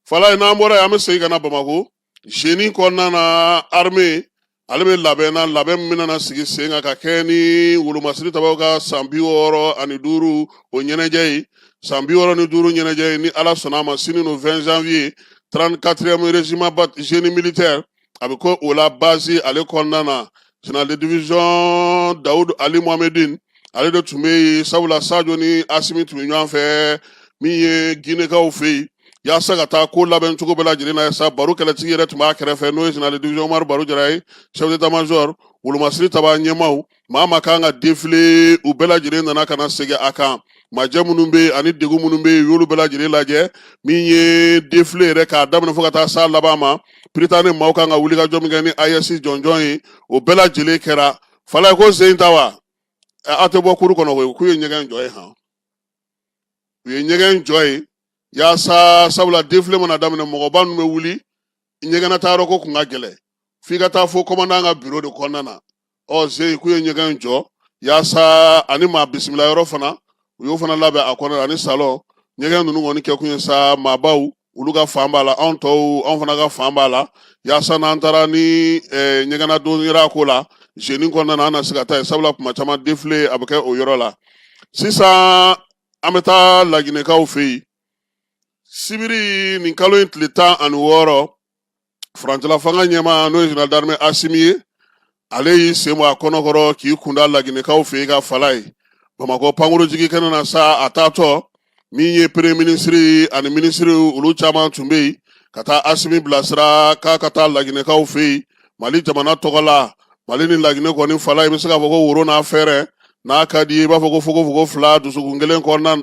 Falaye, n'an bɔra yen, an bɛ segin ka na Bamakɔ génie kɔnɔna na. Armée ale bɛ labɛn na, labɛn min bɛna sigi sen kan ka kɛ ni wolomasiri tabaw ka san 65 o ɲɛnajɛ ye. San 65 ɲɛnajɛ ye, ni Ala sɔnna a ma, sini no 20 janvier, 34e régiment génie militaire a bɛ ko o la base ale kɔnɔna na. Général de division Dawud Ali Mohamedine ale de tun bɛ yen, sabula Sajo ni Asimi tun bɛ ɲɔgɔn fɛ min ye Ginekaw fɛ yen yaasa ka taa ko labɛn cogo bɛɛ lajɛlen na sa. Baro kɛlɛtigi yɛrɛ tun b'a kɛrɛfɛ, n'o ye général de division Umaru Baro Jara ye, chef d'état major. Wolomasiri taba ɲɛmaaw, maa ma kan ka défilé, u bɛɛ lajɛlen nana ka na segin a kan. Majɛ minnu bɛ yen ani degun minnu bɛ yen, u y'olu bɛɛ lajɛlen lajɛ. Min ye défilé yɛrɛ k'a daminɛ fo ka taa s'a laban ma, Prytanée maaw kan ka wulikajɔ min kɛ ni AES jɔnjɔn ye, o bɛɛ lajɛlen kɛra. Falaye, ko sen ta wa, aw tɛ bɔ kuru kɔnɔ koyi. K'u ye ɲɛgɛn jɔ ye han, u ye ɲɛgɛn jɔ ye yaasa, sabula défilé mana daminɛ, mɔgɔba ninnu bɛ wuli, ɲɛgɛnna yɔrɔ ko kun ka gɛlɛn, f'i ka taa fo commandant ka bureau de kɔnɔna na. Ɔ, ze k'u ye ɲɛgɛn jɔ yaasa ani maa bisimila yɔrɔ fana, u y'o fana labɛn a kɔnɔ ani salon. Ɲɛgɛn ninnu kɔni kɛkun ye sa, maabaw olu ka fan b'a la, anw tɔw anw fana ka fan b'a la, yaasa n'an taara ni ɲɛgɛnna don yɔrɔ ko la génie kɔnɔna na, an na se ka taa yen, sabula kuma caman défilé a bɛ kɛ o yɔrɔ la. Sisan an bɛ taa Laginɛkaw fɛ yen. Sibiri nin kalo in tile 16, furancɛla fanga ɲɛmaa, n'o ye général d'armée Asimi ye, ale y'i sen bɔ a kɔnɔkɔrɔ k'i kunda Laginɛkaw fɛ yen ka Falaye Bamakɔ pankurujigi kɛnɛ na sa. A taatɔ, min ye premier ministre ani minisiri, olu caman tun bɛ yen ka taa Asimi bilasira k'a ka taa Laginɛkaw fɛ yen Mali jamana tɔgɔ la. Mali ni Laginɛ kɔni, Falaye, i bɛ se k'a fɔ ko woro n'a fɛrɛ n'a ka di i b'a fɔ ko fogofogo fila dusukun kelen kɔnɔna,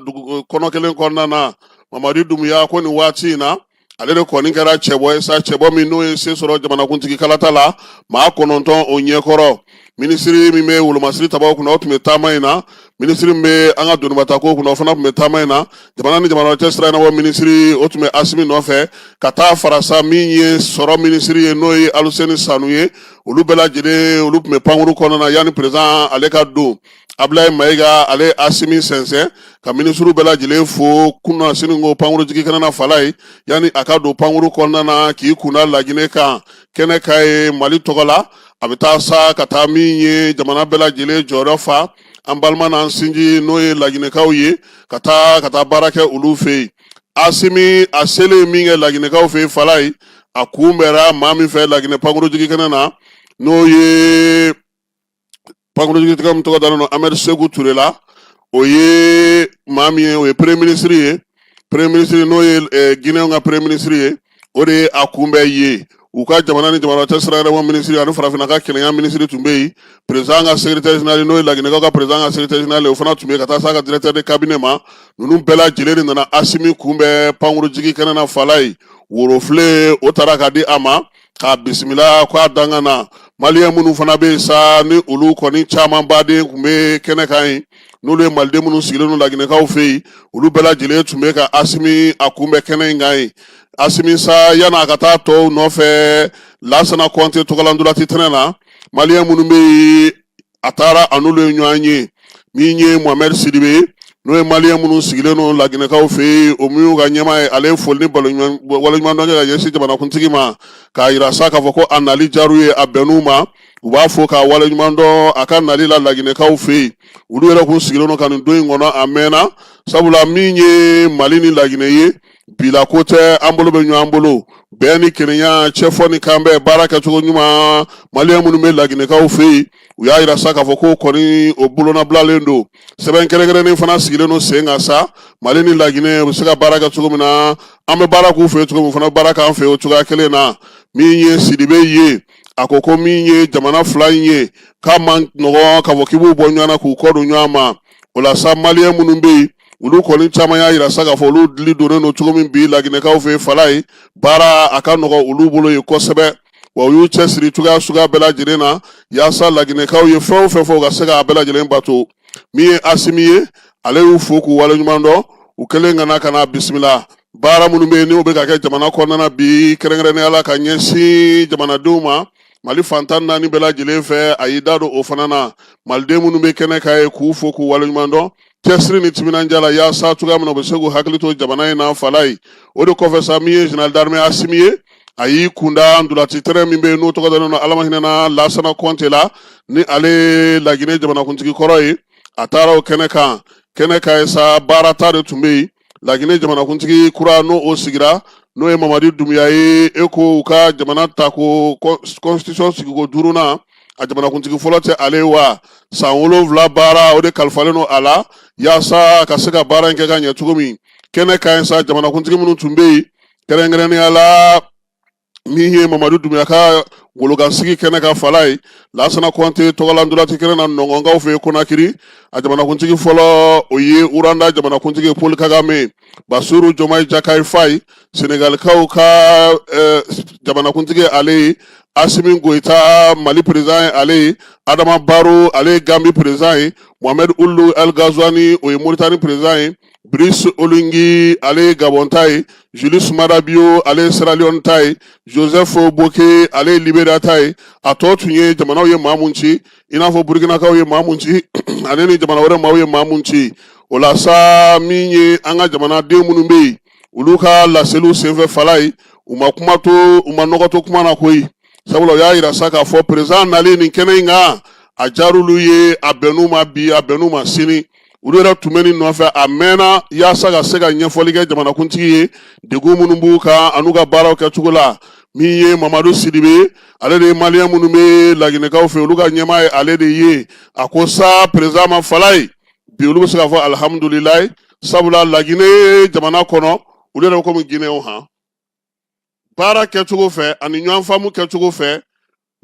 kɔnɔ kelen kɔnɔna na. Mamadi Dumuya ko nin waati in na, ale de kɔni kɛra cɛbɔ ye sa, cɛbɔ min n'o ye se sɔrɔ jamanakuntigi kalata la maa 9 o ɲɛkɔrɔ. Minisiri min bɛ wolomasiri tabaw kunna, o tun bɛ taama in na. Minisiri min bɛ an ka donibatako kunna, o fana tun bɛ taama in na. Jamana ni jamana cɛ sira ɲɛnabɔ minisiri, o tun bɛ Asimi nɔfɛ ka taa farasa min ye sɔrɔ minisiri ye, n'o ye Aluseni Sanu ye. Olu bɛɛ lajɛlen, olu tun bɛ pankuru kɔnɔna na yanni président ale ka don. Abulayi Mayiga, ale ye Asimi sɛnsɛn ka minisiriw bɛɛ lajɛlen fo kunna sini ko pankurujigi kɛnɛ na Falaye, yanni a ka don pankuru kɔnɔna na k'i kunda Laginɛ kan kɛnɛ ka ye Mali tɔgɔ la. A bɛ taa sa ka taa min ye jamana bɛɛ lajɛlen jɔyɔrɔ fa an balima n'an sinji, n'o ye Laginɛkaw ye, ka taa baara kɛ olu fɛ yen. Asimi a selen min kɛ Laginɛkaw fɛ yen, Falaye, a kunbɛra maa min fɛ Laginɛ pankurujigi kɛnɛ na, n'o ye pankurujigi min tɔgɔ dalen don Amadu Seku Ture la, o ye maa min ye, o ye premier ministre ye. Premier ministre, n'o ye Guinée ka premier ministre ye, o de ye a kunbɛn ye. U ka jamana ni jamana cɛ sira yɛrɛma minisiri ani farafinna ka kelenya minisiri tun bɛ yen. Président ka secrétaire général, n'o ye Laginɛkaw ka président ka secrétaire général, o fana tun bɛ yen, ka taa s'a ka directeur de cabinet ma. Ninnu bɛɛ lajɛlen de nana Asimi kunbɛn pankurujigi kɛnɛ na Falaye. Worofile o taara ka di a ma k'a bisimila k'a danga na. Maliyɛn minnu fana bɛ yen sa, ni olu kɔni caman baden tun bɛ kɛnɛ kan yen, n'olu ye maliden minnu sigilen don laginɛkaw fɛ yen, olu bɛɛ lajɛlen tun bɛ ka Asimi a kunbɛn kɛnɛ in kan yen. Asimi sa, yan'a ka taa tɔw nɔfɛ Lasana Kɔnte tɔgɔla ntolaci tɛrɛn na, maliyɛn minnu bɛ yen, a taara a n'olu ye ɲɔgɔn ye. Min ye Mohamɛd Sidibe, n'o ye maliyɛn minnu sigilen don laginɛkaw fɛ yen, o min y'u ka ɲɛmaa ye, ale ye foli ni waleɲumandɔn kɛ ka ɲɛsin jamanakuntigi ma, k'a yira sa k'a fɔ ko a nali diyar'u ye, a bɛnn'u ma. U b'a fo k'a waleɲumandɔn a ka nali la laginɛkaw fɛ yen. Olu yɛrɛ kun sigilen don ka nin don in kɔnɔ a mɛnna, sabula min ye Mali ni Laginɛ ye, bila ko tɛ, an bolo bɛ ɲɔgɔn bolo, bɛn ni kelenya, cɛfɔ ni kanbɛn, baara kɛcogo ɲuman. Maliyɛn minnu bɛ laginɛkaw fɛ yen, u y'a yira sa k'a fɔ ko kɔni o bolonabilalen don. Sɛbɛn kɛrɛnkɛrɛnnen fana sigilen don sen kan sa, Mali ni Laginɛ u bɛ se ka baara kɛ cogo min na, an bɛ baara k'u fɛ yen cogo min, u fana bɛ baara k'an fɛ yen o cogoya kelen na. Min ye Sidibe ye, a ko ko min ye jamana fila in ye, k'a man nɔgɔn k'a fɔ k'i b'u bɔ ɲɔgɔn na k'u kɔ don ɲɔgɔn ma. O la sa, maliyɛn minnu bɛ yen, olu kɔni caman y'a yira sa k'a fɔ olu dili donnen don cogo min bi laginɛkaw fɛ fala ye, baara a ka nɔgɔ olu bolo yen kosɛbɛ. Wa u y'u cɛsiri cogoya suguya bɛɛ lajɛlen na yaasa laginɛkaw ye fɛn o fɛn fɔ, u ka se k'a bɛɛ lajɛlen bato. Min ye Asimi ye, ale y'u fo k'u waleɲuman dɔn u kɛlen ka na ka na bisimila. Baara minnu bɛ yen, n'o bɛ ka kɛ jamana kɔnɔna na bi, kɛrɛnkɛrɛnnenya la ka ɲɛsin jamanadenw ma Mali fan 14 bɛɛ lajɛlen fɛ, a y'i da don o fana na. Maliden minnu bɛ kɛnɛ kan ye, k'u fo k'u waleɲuman dɔn cɛsiri ni timinandiya la, yaasa cogoya min na u bɛ se k'u hakili to jamana in na fala ye. O de kɔfɛ sa, min ye général d'armée Asimi ye, a y'i kunda ntolaci terrain min bɛ yen, n'o tɔgɔ dalen don Ala ma hinɛna Lasana Kɔnte la, ni ale ye Laginɛ jamanakuntigi kɔrɔ ye. A taara o kɛnɛ kan. Kɛnɛ kan ye sa, baara ta de tun bɛ yen. Laginɛ jamanakuntigi kura, n'o o sigira, n'o ye Mamadi Dunbiya ye, e ko u ka jamana tako constitution sigiko duurunan, a jamanakuntigi fɔlɔ tɛ ale ye wa? San 7 baara, o de kalifalen don a la yaasa ka se ka baara in kɛ ka ɲɛ cogo min. Kɛnɛ kan ye sa, jamanakuntigi minnu tun bɛ yen, kɛrɛnkɛrɛnnenya la min ye Mamadu Dunbiya ka golokansigi kɛnɛ kan fala ye, Lasana Kɔnte tɔgɔla ntolaci kɛnɛ na nɔngɔnkaw fɛ Konakiri, a jamanakuntigi fɔlɔ, o ye Rwanda jamanakuntigi Paul Kagame, Basiru Jomayi Jakari Fayi, Senegalikaw ka jamanakuntigi ale ye, Asimi Goyita, Mali président ye ale ye, Adama Baro, ale ye Gambi président ye, Mohamed Ulu El Gazwani, o ye Moritani président ye, Brice Oligui, ale ye Gabon ta ye, Julius Maada Bio, ale ye Sierra Leone ta ye, Joseph Boakai, ale ye Liberia ta ye. A tɔ tun ye jamanaw ye maa mun ci, i n'a fɔ Burkinakaw ye maa mun ci, ale ni jamana wɛrɛ maaw ye maa mun ci. O la sa, min ye an ka jamanaden minnu bɛ yen, olu ka laseliw senfɛ fala ye, u ma kuma to, u ma nɔgɔ to kuma na koyi, sabula u y'a yira sa k'a fɔ président nalen nin kɛnɛ in kan, a diyar'olu ye, a bɛnn'u ma bi, a bɛnn'u ma sini. Olu yɛrɛ tun bɛ nin nɔfɛ a mɛnna yaasa ka se ka ɲɛfɔli kɛ jamanakuntigi ye, degun minnu b'u kan an'u ka baaraw kɛcogo la. Min ye Mamadu Sidibe, ale de ye maliyɛn minnu bɛ laginɛkaw fɛ, olu ka ɲɛmaa ye, ale de ye a ko sa président ma fala ye bi, olu bɛ se k'a fɔ alihamudulilayi, sabula Laginɛ jamana kɔnɔ, olu yɛrɛ bɛ komi Ginɛw han, baara kɛcogo fɛ ani ɲɔgɔn faamu kɛcogo fɛ.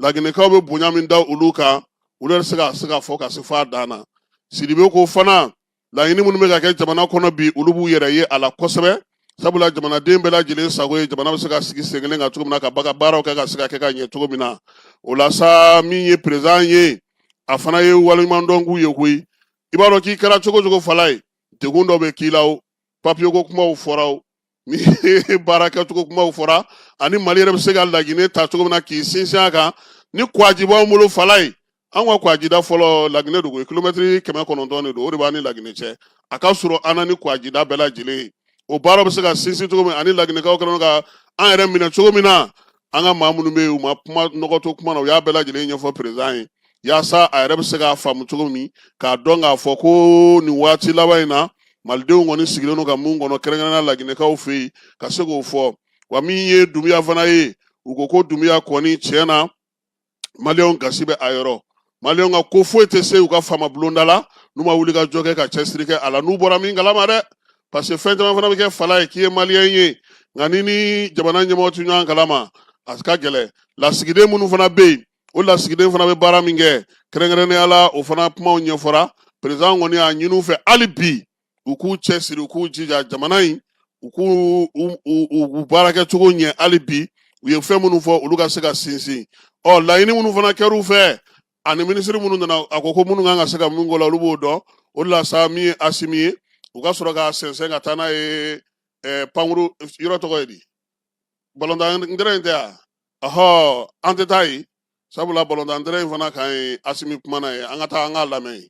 Laginɛkaw bɛ bonya min da olu kan, olu yɛrɛ se ka fɔ ka se f'a dan na. Sidibe ko fana, laɲini minnu bɛ ka kɛ jamana kɔnɔ bi, olu b'u yɛrɛ ye a la kosɛbɛ, sabula jamanaden bɛɛ lajɛlen sago ye jamana bɛ se ka sigi sen kelen kan cogo min na, ka baga baaraw kɛ ka se ka kɛ ka ɲɛ cogo min na. O la sa, min ye président ye, a fana ye waleɲumandɔn k'u ye koyi. I b'a dɔn k'i kɛra cogo cogo fala ye, degun dɔ bɛ k'i la, o papiye ko kumaw fɔra, o ni baara kɛcogo kumaw fɔra, ani Mali yɛrɛ bɛ se ka Laginɛ ta cogo min na k'i sinsin a kan. Ni kwaji b'anw bolo fala ye, an ka kwajida fɔlɔ Laginɛ dugu ye kilomɛtiri 900 de don, o de b'an ni Laginɛ cɛ. A ka surun an na ni kwajida bɛɛ lajɛlen ye. O baara bɛ se ka sinsin cogo min, ani Laginɛkaw kɛlen don ka an yɛrɛ minɛ cogo min na, an ka maa minnu bɛ yen, u ma kuma nɔgɔ to kuma na, u y'a bɛɛ lajɛlen ɲɛfɔ président ye yaasa a yɛrɛ bɛ se k'a faamu cogo min, k'a dɔn k'a fɔ ko nin waati laban in na, malidenw kɔni sigilen don ka mun kɔnɔ, kɛrɛnkɛrɛnnenya laginɛkaw fɛ yen, ka se k'o fɔ. Wa min ye Dunbiya fana ye, u ko ko Dunbiya kɔni tiɲɛ na, maliyɛnw gasi bɛ a yɔrɔ. Maliyɛnw ka ko foyi tɛ se u ka faama bulonda la n'u ma wuli ka jɔ kɛ ka cɛsiri kɛ a la, n'u bɔra min kalama dɛ, parce que fɛn caman fana bɛ kɛ fala ye k'i ye maliyɛn ye, nka ni ni jamana ɲɛmɔgɔ tɛ ɲɔgɔn kalama, a ka gɛlɛn. Lasigiden minnu fana bɛ yen, o lasigiden fana bɛ baara min kɛ, kɛrɛnkɛrɛnnenya la, o fana kumaw ɲɛfɔra. Président kɔni y'a ɲini u fɛ hali bi, u k'u cɛsiri, u k'u jija jamana in, u k'u u baarakɛcogo ɲɛ hali bi, U ye fɛn minnu fɔ, olu ka se ka sinsin. Ɔ, laɲini minnu fana kɛr'u fɛ ani minisiri minnu nana, a ko ko minnu kan ka se ka min k'o la, olu b'o dɔn. O de la sa, min ye Asimi ye, u ka sɔrɔ k'a sɛnsɛn ka taa n'a ye pankuru yɔrɔ tɔgɔ ye di, balontan terrain in tɛ yan? Ɔhɔ, an tɛ taa yen, sabula balontan terrain in fana kan ye Asimi kumana ye. An ka taa an k'a lamɛn yen.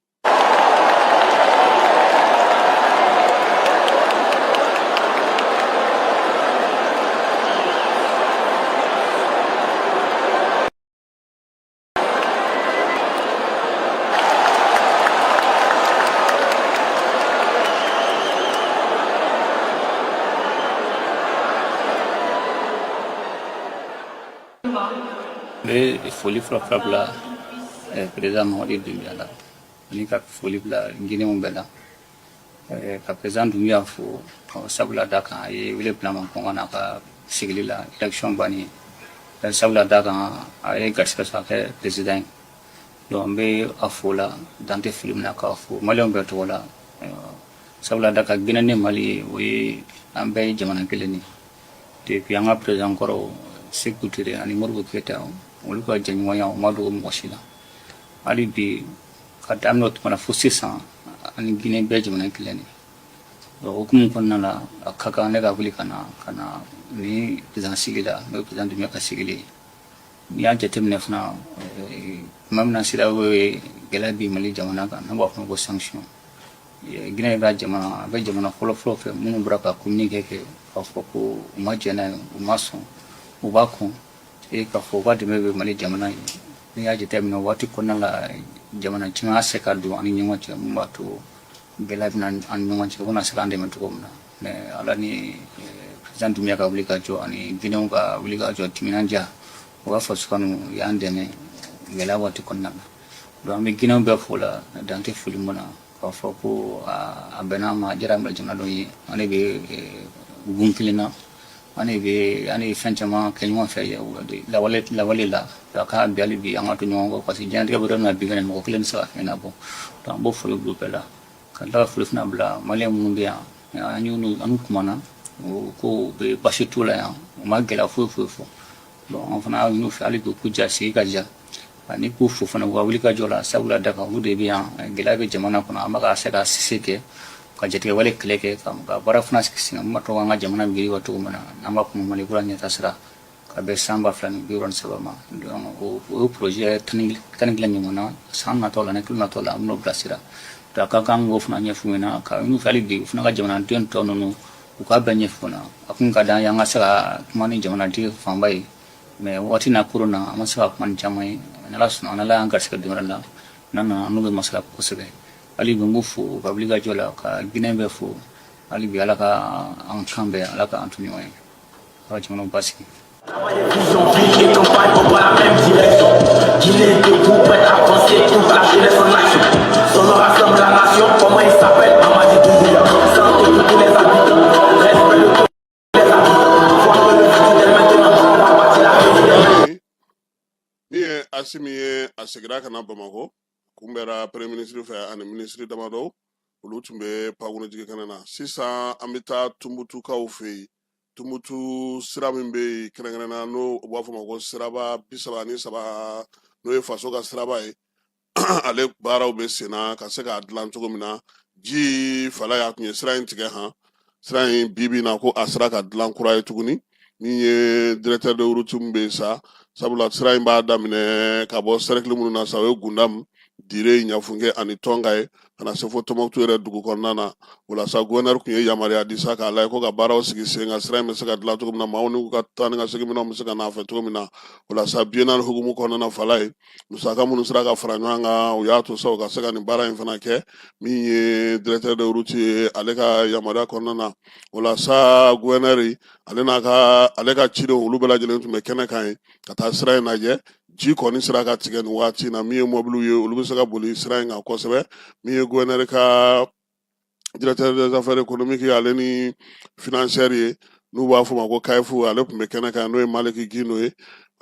N bɛ foli fɔlɔ fɔlɔ bila président Mamadi Doumbouya la, ani ka foli bila Guinéenw bɛɛ la, ka président Doumbouya fo, sabula da kan a ye wele bila n ma ko n ka na a ka sigili la, élection bannen, sabula da kan a ye garisɛgɛ sɔrɔ a kɛ président ye. Donc n bɛ a fo la dan tɛ foli min na, k'a fo maliyɛnw bɛɛ tɔgɔ la, sabula da kan Guinée ni Mali, o ye an bɛɛ ye jamana kelen de. Depuis an ka président kɔrɔw Sékou Touré ani Modibo Keïta, olu ka jɛɲɔgɔnya o ma dogo mɔgɔ si la. Hali bi, ka daminɛ o tuma na fo sisan, ani Guinée bɛɛ jamana kelen de. Donc o hukumu kɔnɔna la, a ka kan ne ka wuli ka na ni président sigi la, n'o ye président Doumbouya ka sigili ye. N'i y'a jateminɛ fana, tuma min na CEDEAO ye gɛlɛya bin Mali jamana kan, n'an b'a fɔ ko sanction, Guinée ka jamana, a bɛ jamana fɔlɔ-fɔlɔ fɛ minnu bɔra ka communiqué kɛ k'a fɔ ko u ma jɛn n'a ye, u ma sɔn, u b'a kɔn e k'a fɔ u ka dɛmɛ bɛ Mali jamana ye. N'i y'a jateminɛ, o waati kɔnɔna la, jamana caman y'a se ka don an ni ɲɔgɔn cɛ, mun b'a to gɛlɛya bɛ an ni ɲɔgɔn cɛ, u bɛna se k'an dɛmɛ cogo min na. Mais Ala ni président Doumbouya ka wuli ka jɔ ani Guinéenw ka wuli ka jɔ, timinandiya, u ka faso kanu y'an dɛmɛ gɛlɛya waati kɔnɔna la. Donc an bɛ Guinéenw bɛɛ fo la dan tɛ foli min na, k'a fɔ ko a bɛnna an ma, a diyara jamanadenw ye. An de bɛ gun kelen na, an de bɛ an ye fɛn caman kɛ ɲɔgɔn fɛ lawale lawale la. A ka bi, hali bi an ka to ɲɔgɔn kɔ, parce que diɲɛlatigɛ bɛ yɔrɔ min na bi fɛnɛ, mɔgɔ kelen tɛ se ka fɛn ɲɛnabɔ. Donc an b'o foli bila u bɛɛ la, ka tila ka foli fana bila maliyɛn minnu bɛ yan. An y'u an kumana, o ko bɛ basi t'u la yan, u ma gɛlɛya foyi foyi fɔ. Donc an fana y'a ɲini u fɛ hali bi k'u ja sigi ka ja, ani k'u fo fana u ka wuli ka jɔ la, sabula da kan olu de bɛ yan. Gɛlɛya bɛ jamana kɔnɔ, an bɛ ka se ka se kɛ ka jatigɛwale kɛlɛ kɛ, ka baara fana sigi sen kan mun b'a to an ka jamana bɛ yiriwa cogo min na, n'an b'a fɔ Mali kura ɲɛta sira ka bɛn san 2063 ma. Donc o ye projet 11 ɲɔgɔn na. San natɔ la, ni kilo natɔ la, an bɛn'o bilasira. Donc a ka kan k'o fana ɲɛf'u ɲɛna, ka ɲini u fɛ hali bi u fana ka jamanaden tɔ ninnu, u k'a bɛɛ ɲɛf'u ɲɛna. A kun ka d'an ye an ka se ka kuma ni jamanaden fanba ye, mais waati n'a koron na, an ma se ka kuma ni caman ye. N'Ala sɔnna, n'Ala y'an garisɛgɛ don wɛrɛ la, n'an nana, an n'u bɛ masala kosɛbɛ. Hali bi n b'u fo u ka wuli ka jɔ la, ka Guinée bɛɛ fo. Hali bi Ala ka an kan bɛn, Ala ka an to ɲɔgɔn ye, Ala ka jamanaw basigi. Ville et campagne, on prend la même direction. Guinée debout, prête à avancer, toute la jeunesse en action. Son nom rassemble la nation, comment il s'appelle? Mamadi Doumbouya. Santé pour tous les habitants, respect de tous les habitants. Voir que le futur est maintenant, on va bâtir la résidence. Min ye Asimi ye, a seginna ka na Bamakɔ, kunbɛra premier ministre fɛ ani minisiri damadɔ, olu tun bɛ pankurunjigi kɛnɛ na. Sisan an bɛ taa Tumutukaw fɛ yen. Tumutu sira min bɛ yen kɛrɛnkɛrɛnnenya, n'o u b'a fɔ ma ko siraba 33, n'o ye faso ka siraba ye, ale baaraw bɛ sen na ka se k'a dilan cogo min na. Ji fala y'a tun ye sira in tigɛ han, sira in bi bi na ko a sera ka dilan kura ye tuguni. Min ye directeur de route min bɛ yen sa, sabula sira in b'a daminɛ ka bɔ cercle minnu na sa, o ye Gundam, Dire, Ɲafunke ani Tɔnka ye, ka na se fo Tɔnbɔkutu yɛrɛ dugu kɔnɔna na. O la sa, gouverneur tun ye yamaruya di sa k'a lajɛ ko ka baaraw sigi sen kan, sira in bɛ se ka dilan cogo min na, maaw n'u ka taa ni ka segin minɛnw bɛ se ka n'a fɛ cogo min na. O la sa, biennale hukumu kɔnɔna na, fala ye musaka minnu sera ka fara ɲɔgɔn kan, u y'a to sa u ka se ka nin baara in fana kɛ. Min ye directeur de route ye, ale ka yamaruya kɔnɔna na, o la sa, gouverneur ale n'a ka ale ka cidenw, olu bɛɛ lajɛlen tun bɛ kɛnɛ kan yen ka taa sira in lajɛ. Ji kɔni sera ka tigɛ nin waati in na, min ye mɔbiliw ye, olu bɛ se ka boli sira in kan kosɛbɛ. Min ye gouverneur ka directeur des affaires économiques ale ni financières ye, N'u b'a fɔ ma ko CAEF, ale tun bɛ kɛnɛ kan, n'o ye Maliki Gindo ye.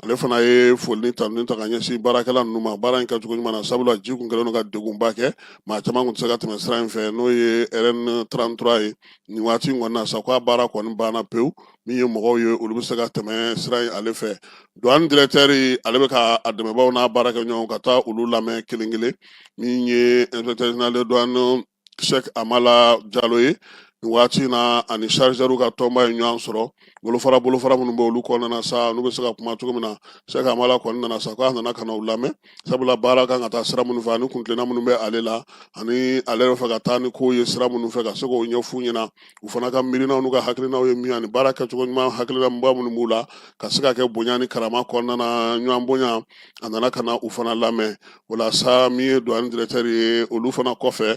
Ale fana ye foli ni tanuni ta ka ɲɛsin baarakɛla ninnu ma baara in kɛcogo ɲuman na, sabula ji kun kɛlen don ka degunba kɛ, maa caman kun tɛ se ka tɛmɛ sira in fɛ, n'o ye RN 33 ye. Nin waati in kɔni na sa, ko a baara kɔni banna pewu, min ye mɔgɔw ye, olu bɛ se ka tɛmɛ sira in ale fɛ. Douane directeur, ale bɛ ka a dɛmɛbaaw n'a baarakɛɲɔgɔnw ka taa olu lamɛn kelen kelen. Min ye inspecteur général de douane Cheikh Amala Jalo ye nin waati in na, ani chargeur ka tɔnba ye ɲɔgɔn sɔrɔ. Bolofara minnu bɛ olu kɔnɔna na sa, n'u bɛ se ka kuma cogo min na, Cheikh Amala kɔni nana sa, k'a nana ka na u lamɛn, sabula baara kan ka taa sira minnu fɛ ani kuntilenna minnu bɛ ale la, ani ale yɛrɛ fɛ ka taa ni kow ye sira minnu fɛ, ka se k'o ɲɛf'u ɲɛna, u fana ka miirinaw n'u ka hakilinaw ye min ye, ani baara kɛcogo ɲuman hakilinaba minnu b'u la, ka se ka kɛ bonya ni karama kɔnɔna na, ɲɔgɔn bonya. A nana ka na u fana lamɛn. O la sa, min ye douane directeur ye, olu fana kɔfɛ,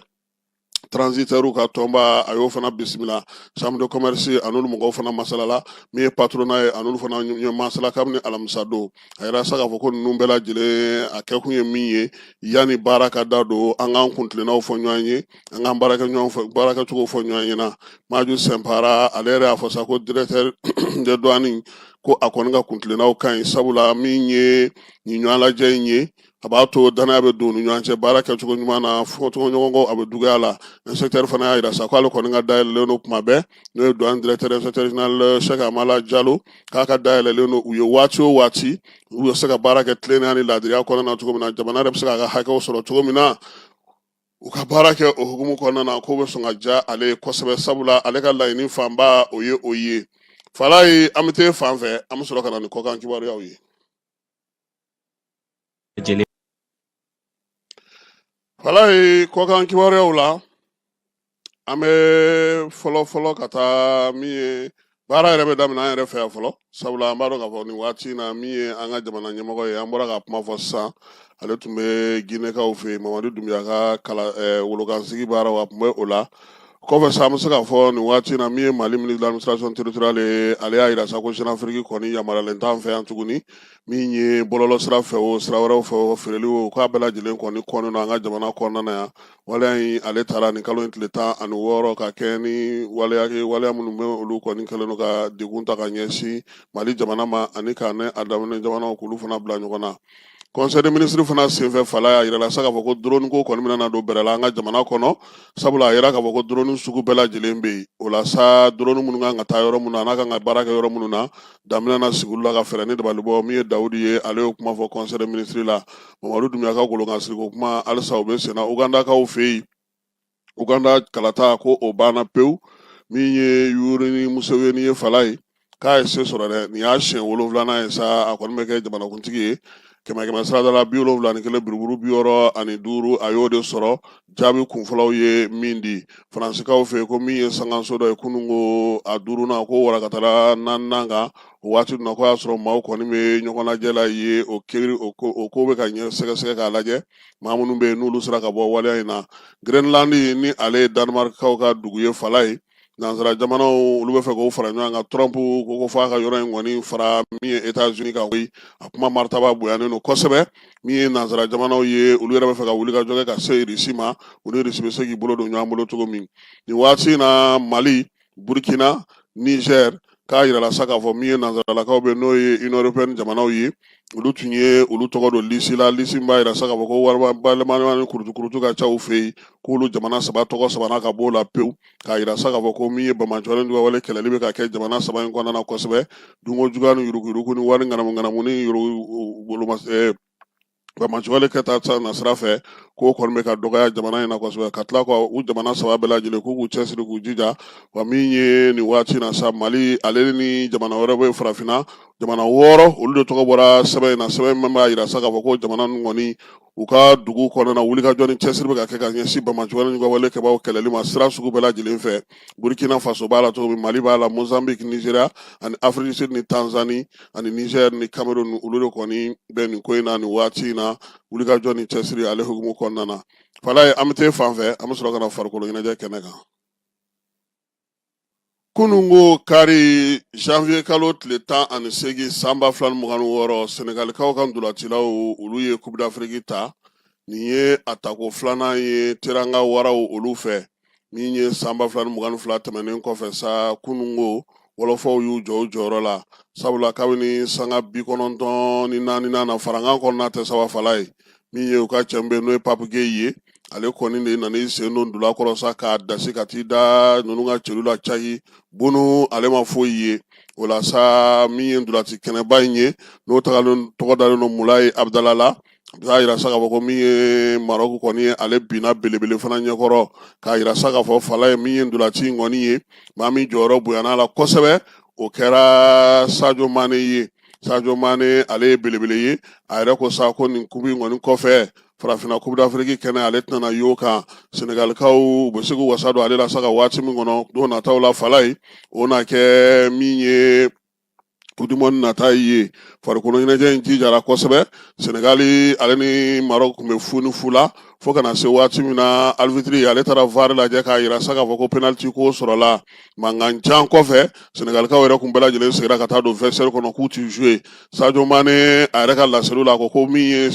transitaires ka tɔnba, a y'o fana bisimila. Chambre de commerce, a n'olu mɔgɔw fana masalala. Min ye patronat ye, a n'olu fana ye masala kabini alamisa don. A yira sa k'a fɔ ko ninnu bɛɛ lajɛlen, a kɛkun ye min ye, yanni baara ka da don, an k'an kuntilennaw fɔ ɲɔgɔn ye, an k'an baarakɛɲɔgɔn fɔ, baarakɛcogo fɔ ɲɔgɔn ɲɛna. Maju Sɛnpara, ale yɛrɛ y'a fɔ sa ko directeur de douane ko a kɔni ka kuntilennaw ka ɲi, sabula min ye nin ɲɔgɔn lajɛ in ye, a b'a to danaya bɛ don u ni ɲɔgɔn cɛ baara kɛcogo ɲuman na, fɔcogo ɲɔgɔn kɔ a bɛ duguya la. Inspecteur fana y'a yira sa k'ale kɔni ka dayɛlɛlen don kuma bɛɛ, n'o ye douane directeur inspecteur général Cheikh Amala Jalo, k'a ka dayɛlɛlen don u ye waati o waati, u bɛ se ka baara kɛ tilennenya ni laadiriya kɔnɔna na cogo min na, jamana yɛrɛ bɛ se k'a ka hakɛw sɔrɔ cogo min na, u ka baara kɛ o hukumu kɔnɔna na, k'o bɛ sɔn ka diya ale ye kosɛbɛ, sabula ale ka laɲini fanba o ye o ye. Falaye, an bɛ taa fan fɛ, an bɛ sɔrɔ ka na ni kɔkan kibaruyaw ye. Falaye, kɔkan kibaruyaw la, an bɛ fɔlɔ fɔlɔ ka taa min ye baara yɛrɛ bɛ daminɛ an yɛrɛ fɛ yan fɔlɔ, sabula an b'a dɔn k'a fɔ nin waati in na, min ye an ka jamana ɲɛmɔgɔ ye, an bɔra ka kuma fɔ sisan, ale tun bɛ Ginɛkaw fɛ yen, Mamadu Dunbiya ka kala wolokansigi baaraw, a tun bɛ o la. Kɔfɛ sa, an bɛ se k'a fɔ nin waati in na, min ye Mali ministre de l'administration territoriale ye, ale y'a yira sa ko Jeune Afrique kɔni yamaruyalen t'an fɛ yan tuguni. Min ye bɔlɔlɔ sira fɛ o, sira wɛrɛw fɛ o, feereli o, k'a bɛɛ lajɛlen kɔni kɔnnen don an ka jamana kɔnɔna na yan. Waleya in, ale taara nin kalo in tile 16 ka kɛ ni waleya ye, waleya minnu bɛ olu kɔni kɛlen don ka degun ta ka ɲɛsin Mali jamana ma, ani ka ne a daminɛ jamanaw k'olu fana bila ɲɔgɔn na. Conseil des ministres fana senfɛ, Falaye, a yirala sa k'a fɔ ko drone ko kɔni bɛna na don bɛrɛ la an ka jamana kɔnɔ, sabula a yira k'a fɔ ko drone sugu bɛɛ lajɛlen bɛ yen. O la sa, drone minnu kan ka taa yɔrɔ minnu na, n'a kan ka baara kɛ yɔrɔ minnu na, daminɛ na sigi olu la ka fɛɛrɛ ni dabali bɔ. Min ye Dawudi ye, ale y'o kuma fɔ conseil des ministres la. Mamadu Dunbiya ka golokansiriko kuma, halisa o bɛ senna Ugandakaw fɛ yen. Uganda kalata ko o banna pewu. Min ye Yoweri Museveni ye, Falaye, k'a ye se sɔrɔ dɛ, nin y'a siɲɛ wolonfilanan ye sa a kɔni bɛ kɛ jamanakuntigi ye. Kɛmɛ kɛmɛ sarada la, 71 buruburu 65, a y'o de sɔrɔ, jaabi kunfɔlɔw ye min di. Faransikaw fɛ yen, ko min ye sankanso dɔ ye kunun ko a duurunan ko warakatara naaninan kan, o waati dun na ko y'a sɔrɔ maaw kɔni bɛ ɲɔgɔn lajɛ la ye. O kiri o ko bɛ ka ɲɛ sɛgɛsɛgɛ k'a lajɛ maa minnu bɛ yen n'olu sera ka bɔ waleya in na. Greenland, ni ale ye Danemarkaw ka dugu ye, Falaye, nansara jamanaw olu bɛ fɛ k'o fara ɲɔgɔn kan. Trump ko f'a ka yɔrɔ in kɔni fara min ye États-Unis kan koyi. A kuma maritaba bonyanen don kosɛbɛ. Min ye nansara jamanaw ye, olu yɛrɛ bɛ fɛ ka wuli ka jɔ kɛ ka se Irisi ma, u ni Irisi bɛ se k'i bolo don ɲɔgɔn bolo cogo min. Nin waati in na, Mali, Burkina, Niger, k'a yirala sa k'a fɔ min ye nansaralakaw bɛ, n'o ye Union européenne jamanaw ye, olu tun ye olu tɔgɔ don lisi la, lisi min b'a yira sa k'a fɔ ko wari bayɛlɛmani ni kurutu-kurutu ka ca u fɛ yen, k'olu jamana saba tɔgɔ sabanan ka b'o la pewu, k'a yira sa k'a fɔ ko min ye banbaanciwale ni wale kɛlɛli bɛ ka kɛ jamana saba in kɔnɔna na kosɛbɛ, dunko juguya ni yuruguyurugu ni wari ŋanamu-ŋanamu ni woloma banbaanciwale kɛta sa nasira fɛ, k'o kɔni bɛ ka dɔgɔya jamana in na kosɛbɛ, ka tila ka u jamana saba bɛɛ lajɛlen k'u k'u cɛsiri k'u jija. Wa min ye nin waati in na sa, Mali ale ni jamana wɛrɛ bɛ farafinna jamana wɔɔrɔ, olu de tɔgɔ bɔra sɛbɛn in na, sɛbɛn min b'a yira sa k'a fɔ ko jamana ninnu kɔni u ka dugu kɔnɔna na, wulikajɔ ni cɛsiri bɛ ka kɛ ka ɲɛsin banbaanciwale ni wale kɛbaaw kɛlɛli ma sira sugu bɛɛ lajɛlen fɛ. Burkina Faso b'a la cogo min, Mali b'a la, Mozambique, Nigeria ani Afrique du Sud ni Tanzanie ani Niger ni Cameroun, olu de kɔni bɛ nin ko in na nin waati in na, wulikajɔ ni cɛsiri ale hukumu kɔnɔna na. Falaye, an bɛ taa fan fɛ, an bɛ sɔrɔ ka na farikolo ɲɛnajɛ kɛnɛ kan. Kununko kari, janvier kalo tile 18 san 2026, Senegalikaw ka ntolacilaw olu ye Coupe d'Afrique ta. Nin ye a tako filanan ye Teranga waraw olu fɛ. Min ye san 2022 tɛmɛnen kɔfɛ sa, kununko Wɔlɔfɔw y'u jɔ u jɔyɔrɔ la, sabula kabini sanga 94nan na, farankan kɔnɔna tɛ saba fala ye. Min ye u ka cɛ bɛ n'o ye Pape Gueye ye, ale kɔni de nana i sen don ntola kɔrɔ sa k'a dasi ka t'i da ninnu ka celu la cayi. Bunu ale ma foyi ye o la sa. Min ye ntolaci kɛnɛba in ye, n'o tagalen tɔgɔ dalen don Mulayi Abudala la, a b'a yira sa k'a fɔ ko min ye Marɔku kɔni ye, ale binna belebele fana ɲɛkɔrɔ, k'a yira sa k'a fɔ fala ye min ye ntolaci in kɔni ye. Maa min jɔyɔrɔ bonyana a la kosɛbɛ, o kɛra Sadio Mane ye. Sadio Mane, ale ye belebele ye. A yɛrɛ ko sa ko nin kupu in kɔni kɔfɛ, farafinna Coupe d'Afrique kɛnɛ, ale tɛna y'o kan. Senegalikaw, u bɛ se k'u wasa don ale la sa ka waati min kɔnɔ don nataw la fala ye, o na kɛ min ye Coupe du monde nata ye. Farikolo ɲɛnajɛ in jijara kosɛbɛ. Senegali ale ni Maroc tun bɛ 0-0 la fo ka na se waati min na arbitre ale taara VAR lajɛ k'a yira sa k'a fɔ ko penalty ko sɔrɔla. Mankan can kɔfɛ, Senegalikaw yɛrɛ kun bɛɛ lajɛlen seginna ka taa don vestiaire kɔnɔ k'u ti jouer. Sadio Mane a yɛrɛ ka laseliw la, a ko ko min ye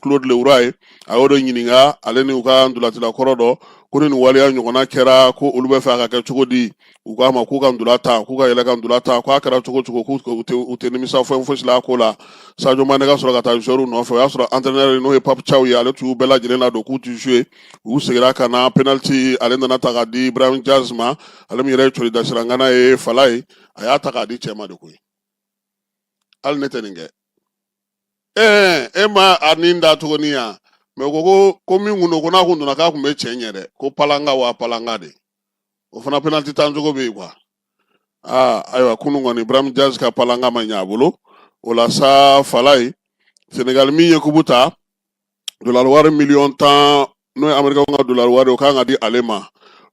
Claude Le Roy ye, a y'o de ɲininka, ale ni u ka ntolacila kɔrɔ dɔ, ko ni nin waleya ɲɔgɔnna kɛra, ko olu bɛ fɛ a ka kɛ cogo di? U k'a ma k'u ka ntola ta, k'u ka yɛlɛ ka ntola ta, k'a kɛra cogo cogo, k'u tɛ nimisa fɛn fosi la a ko la. Sadio Mane ka sɔrɔ ka taa joueur nɔfɛ. O y'a sɔrɔ entraîneur, n'o ye Pape Thiaw ye, ale tun y'u bɛɛ lajɛlen ladon k'u ti jouer. U seginna ka na, penalty ale nana ta k'a di Ibrahim Diaz ma, ale min yɛrɛ ye coli dasirangana ye fala ye. A y'a ta k'a di cɛ ma de koyi. Hali ne tɛ nin kɛ. Ɛɛ, e ma a nin da tuguni yan mɛ ko min kun don, ko n'a kun donna, k'a kun bɛ cɛ ɲɛ dɛ, ko palanga wa palanga de. O fana penalty tan cogo bɛ yen quoi. Aa ayiwa, kunun kɔni Ibrahim Diaz ka palanga ma ɲɛ a bolo. O la sa fala ye, Senegal min ye kupu ta, dolari wari miliyɔn 10, n'o ye Amerikɛnw ka dolari wari, o kan ka di ale ma.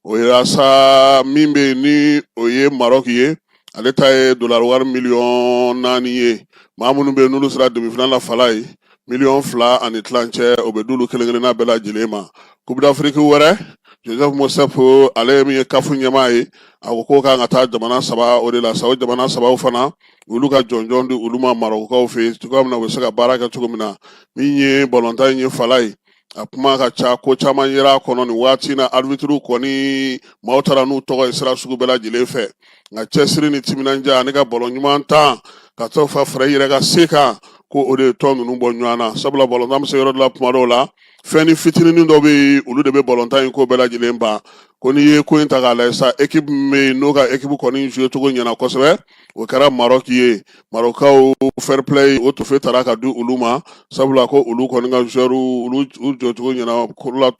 O yira sa min bɛ yen ni o ye Maroc ye, ale ta ye dolari wari miliyɔn 4 ye. Maa minnu bɛ yen n'olu sera demi-finale la fala ye, miliyɔn 2.5, o bɛ d'olu kelen kelenna bɛɛ lajɛlen ma. Coupe d'Afrique wɛrɛ, Joseph Motsepe, ale min ye CAF ɲɛmaa ye, a ko k'o kan ka taa jamana saba o de la sa. O jamana sabaw fana, olu ka jɔnjɔn di olu ma Marɔkukaw fɛ yen cogoya min na, u bɛ se ka baara kɛ cogo min na. Min ye balontan in ye fala ye, a kuma ka ca, ko caman yera a kɔnɔ nin waati na. Arbitre kɔni, maaw taara n'u tɔgɔ ye sira sugu bɛɛ lajɛlen fɛ, nka cɛsiri ni timinandiya ani ka balon ɲuman tan ka to fa fara i yɛrɛ ka se kan, ko o de ye tɔn ninnu bɔ ɲɔgɔn na. Sabula balontan bɛ se yɔrɔ dɔ la kuma dɔw la, fɛn ni fitininin dɔ bɛ yen, olu de bɛ balontan in ko bɛɛ lajɛlen ban. Ko n'i ye ko in ta k'a lajɛ sa, équipe min bɛ yen n'o ka équipe kɔni joué cogo ɲɛna kosɛbɛ, o kɛra Maroc ye. Marocaw fair play, o trophée taara ka di olu ma, sabula ko olu kɔni ka joueur, olu u jɔcogo ɲɛna la,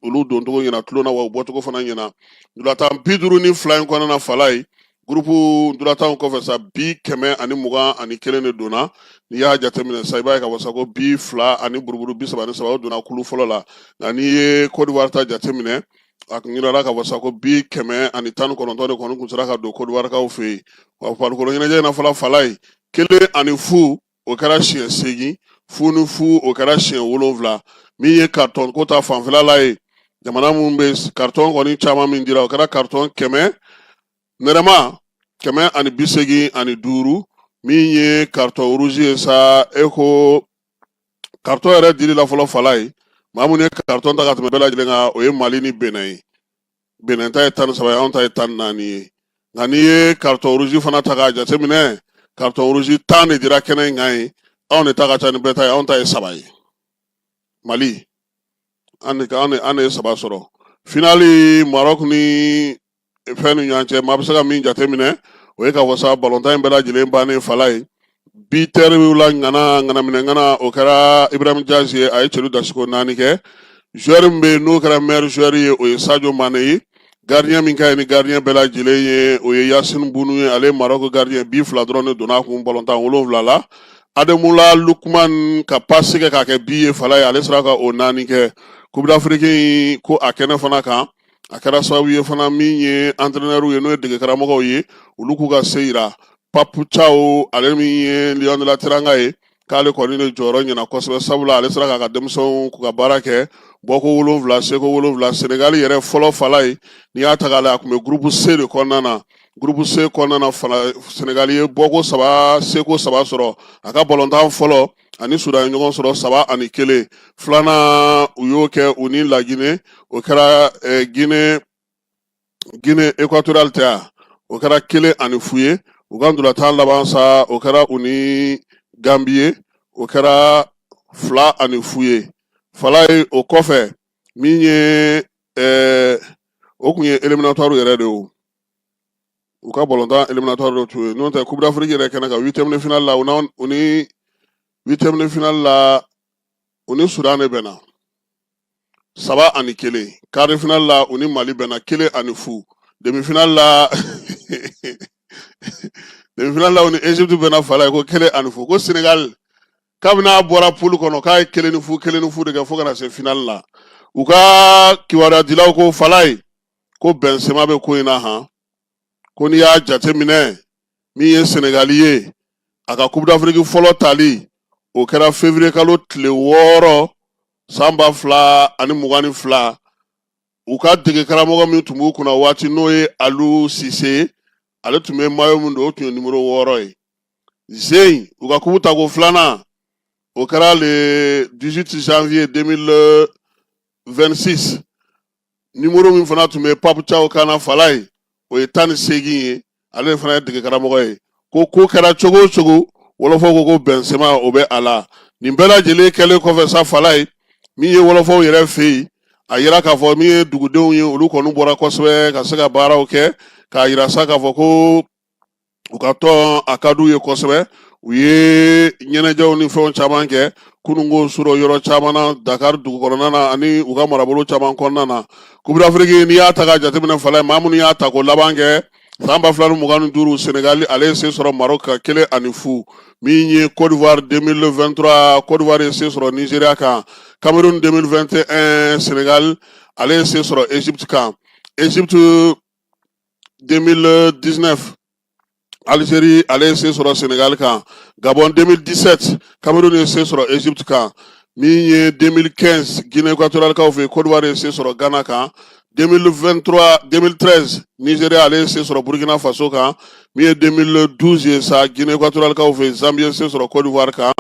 olu doncogo ɲɛna tulon na, wa u bɔcogo fana ɲɛna. Ntolatan 52 in kɔnɔna na fala ye, groupe ntolatanw kɔfɛ sa, bi 121 de donna. N'i y'a jateminɛ sa, i b'a ye k'a fɔ sa ko bi fila ani buruburu 33, o donna kulu fɔlɔ la. Nka n'i ye Côte d'Ivoire ta jateminɛ, a kun yirala k'a fɔ sa ko bi 119 de kɔni kun sera ka don Côte d'Ivoire fɛ yen. Wa farikolo ɲɛnajɛ in na fɔlɔ fala ye, 1-0, o kɛra siɲɛ 8, 0-0, o kɛra siɲɛ 7. Min ye carton ko ta fanfɛla la ye, jamana minnu bɛ carton kɔni caman min dira, o kɛra carton kɛmɛ nɛrɛma 185. Min ye carton rouge ye sa, e ko carton yɛrɛ dili la fɔlɔ fala ye, maa minnu ye carton ta ka tɛmɛ bɛɛ lajɛlen kan, o ye Mali ni Benin ye. Benin ta ye 13 ye, anw ta ye 14 ye. Nka n'i ye carton rouge fana ta k'a jateminɛ, carton rouge 10 de dira kɛnɛ in kan ye, anw de ta ka ca ni bɛɛ ta ye, anw ta ye saba ye. Mali, an de ye saba sɔrɔ. Finali Maroc ni fɛn ni ɲɔgɔn cɛ, maa bɛ se ka min jateminɛ, o ye k'a fɔ sa balontan in bɛɛ lajɛlen bannen fala ye, buteur la ŋana ŋanaminɛ ŋana, o kɛra Ibrahim Diaz ye, a ye celu dasiko 4 kɛ. Joueur min bɛ yen n'o kɛra meilleur joueur ye, o ye Sadio Mane ye. Gardien min ka ɲi ni gardien bɛɛ lajɛlen ye, o ye Yassine Bounou ye, ale ye Maroc gardien, bi 2 dɔrɔn de donna a kun balontan 7 la. Ademola Lookman ka passe kɛ k'a kɛ bi ye fala ye, ale sera ka o 4 kɛ. Coupe d'Afrique in ko a kɛnɛ fana kan, a kɛra sababu ye fana, min ye entraîneur ye, n'o ye dege karamɔgɔw ye, olu k'u ka se yira. Pape Thiaw, ale min ye Lion de la Teranga ye, k'ale kɔni de jɔyɔrɔ ɲɛna kosɛbɛ, sabula ale sera k'a ka denmisɛnw k'u ka baara kɛ, bɔko 7, seko 7. Senegali yɛrɛ fɔlɔ fala ye, n'i y'a ta k'a lajɛ, a tun bɛ groupe C de kɔnɔna na. Groupe C kɔnɔna na fana, Senegali ye bɔko 3, seko 3 sɔrɔ. A ka balontan fɔlɔ, ani Sudan ye ɲɔgɔn sɔrɔ 3-1. Filanan, u y'o kɛ u ni Lagine, o kɛra Guinée Équatoriale tɛ yan. o kɛra 1-0 ye. U ka ntolatan laban sa, o kɛra u ni Gambi ye, o kɛra 2-0 ye. Falaye, o kɔfɛ min ye o kun ye éliminatoire yɛrɛ de ye, u ka balontan éliminatoire dɔ tun ye. N'o tɛ, Coupe d'Afrique yɛrɛ kɛnɛ kan, huitième de finale la, u ni huitième de finale la, u ni Sudan de bɛnna 3-1. Quart de finale la, u ni Mali bɛnna 1-0. Demi-finale la, u ni Égypte bɛnna, Falaye, ko 1-0. Ko Sénégal, kabini a bɔra poule kɔnɔ, k'a ye 1-0, 1-0 de kɛ fo ka na se finale la. U ka kibaruyadilaw ko, Falaye, ko Benzema bɛ ko in na han. Ko n'i y'a jateminɛ, min ye Senegali ye, a ka Coupe d'Afrique fɔlɔ tali, o kɛra février kalo tile 6, san 2022. U ka dege karamɔgɔ min tun b'u kunna waati, n'o ye Aliou Cissé, ale tun bɛ maillot min don, o tun ye numéro 6 ye. Zen, u ka coupe tako filanan, o kɛra le 18 janvier 2026. Numéro min fana tun bɛ Pape Thiaw kan na, Falaye, o ye 18 ye. Ale fana ye dege karamɔgɔ ye. Ko ko kɛra cogo o cogo, wɔlɔfɔw ko ko Benzema, o bɛ a la. Nin bɛɛ lajɛlen kɛlen kɔfɛ sa, Falaye, min ye wɔlɔfɔw yɛrɛ fɛ yen, a yira k'a fɔ min ye dugudenw ye, olu kɔni bɔra kosɛbɛ ka se ka baaraw kɛ k'a yira sa k'a fɔ ko u ka tɔn a ka d'u ye kosɛbɛ. U ye ɲɛnajɛw ni fɛnw caman kɛ kununko sɔrɔ yɔrɔ caman na, Dakar dugu kɔnɔna na ani u ka marabolo caman kɔnɔna na. Coupe d'Afrique, n'i y'a ta k'a jateminɛ, Falaye, maa minnu y'a ta ko laban kɛ san 2025, Senegali ale ye se sɔrɔ Maroc kan 1-0. Min ye Côte d'Ivoire, 2023, Côte d'Ivoire ye se sɔrɔ Nigeria kan. Cameroun, 2021, Sénégal ale ye se sɔrɔ Égypte kan. Égypte, 2019, Algérie ale ye se sɔrɔ Sénégal kan. Gabon, 2017, Cameroun ye se sɔrɔ Égypte kan. Min ye 2015, Guinée équatoriale kaw fɛ, Côte d'Ivoire ye se sɔrɔ Ghana kan. 2023, 2013, Nigeria ale ye se sɔrɔ Burkina Faso kan. Min ye 2012 ye sa, Guinée équatoriale kaw fɛ, Zambie ye se sɔrɔ Côte d'Ivoire kan.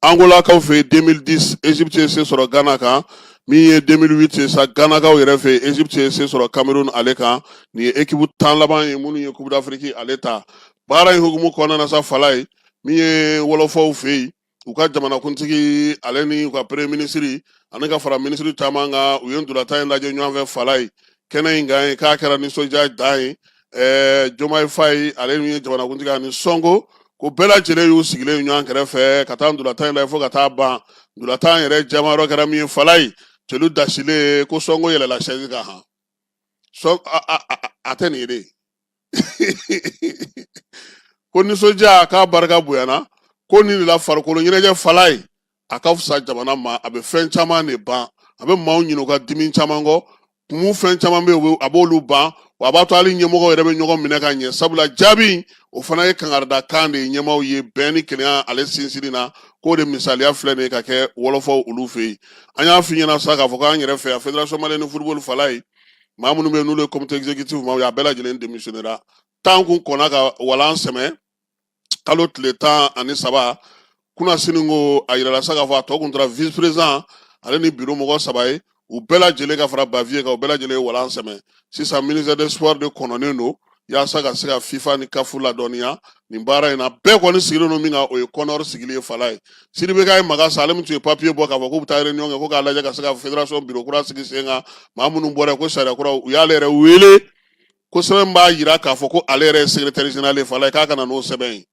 Angola kaw fɛ, 2010, Égypte ye se sɔrɔ Ghana kan. Min ye 2008 ye sa, Ghanakaw yɛrɛ fɛ, Égypte ye se sɔrɔ Cameroun ale kan. Nin ye équipe 10 laban ye minnu ye Coupe d'Afrique ale ta. Baara in hukumu kɔnɔna na sa, Falaye, min ye wɔlɔfɔw fɛ yen, u ka jamanakuntigi ale ni u ka premier ministre ani ka fara minisiri caman kan, u ye ntolatan in lajɛ ɲɔgɔn fɛ, Falaye, kɛnɛ in kan yen, k'a kɛra nisɔndiya dan ye. Diomaye Faye ale min ye jamanakuntigi ani Sonko, ko bɛɛ lajɛlen y'u sigilen ɲɔgɔn kɛrɛfɛ ka taa ntolatan in lajɛ fo ka taa ban. Ntolatan yɛrɛ jamayɔrɔ kɛra min ye, Falaye, celu dasilen ko Sonko yɛlɛla chaise kan han. Sɔn a tɛ nin ye de. Ko nisɔndiya k'a barika bonyana. Ko nin de la, farikolo ɲɛnajɛ, Falaye, a ka fisa jamana ma. A bɛ fɛn caman de ban, a bɛ maaw ɲinɛ u ka dimi caman kɔ, kumu fɛn caman bɛ yen, a b'olu ban wa. A b'a to hali ɲɛmɔgɔw yɛrɛ bɛ ɲɔgɔn minɛ ka ɲɛ, sabula jaabi o fana ye kangarida kan de ye ɲɛmaaw ye bɛn ni kelenya ale sinsinni na. K'o de misaliya filɛ nin ye ka kɛ wɔlɔfɔw olu fɛ yen. An y'a f'i ɲɛna sa k'a fɔ k'an yɛrɛ fɛ yan, Fédération malienne de football, Falaye, maa minnu bɛ yen n'olu ye comité exécutif maaw ye, a bɛɛ lajɛlen démissionnera. 10 kun kɔnna ka walan sɛmɛ kalo tile 13. Kunasini ko a yirala sa k'a fɔ a tɔ kun tora vice président ale ni bureau mɔgɔ saba ye. U bɛɛ lajɛlen ka fara Bavieux kan, u bɛɛ lajɛlen ye walan sɛmɛ. Sisan, ministère des Sports de kɔnɔnen don yaasa ka se ka FIFA ni CAF ladɔnniya nin baara in na. Bɛɛ kɔni sigilen don min kan, o ye CONOR sigili ye, Falaye. Sidibe ka ye Magasa, ale min tun ye papier bɔ k'a fɔ k'u bɛ taa réunion kɛ ko k'a lajɛ ka se ka fédération bureau kura sigi sen kan, maa minnu bɔra ko sariya kura, u y'ale yɛrɛ wele ko sɛbɛn b'a jira k'a fɔ ko ale yɛrɛ ye secrétaire général ye, Falaye, k'a ka na n'o sɛbɛn ye.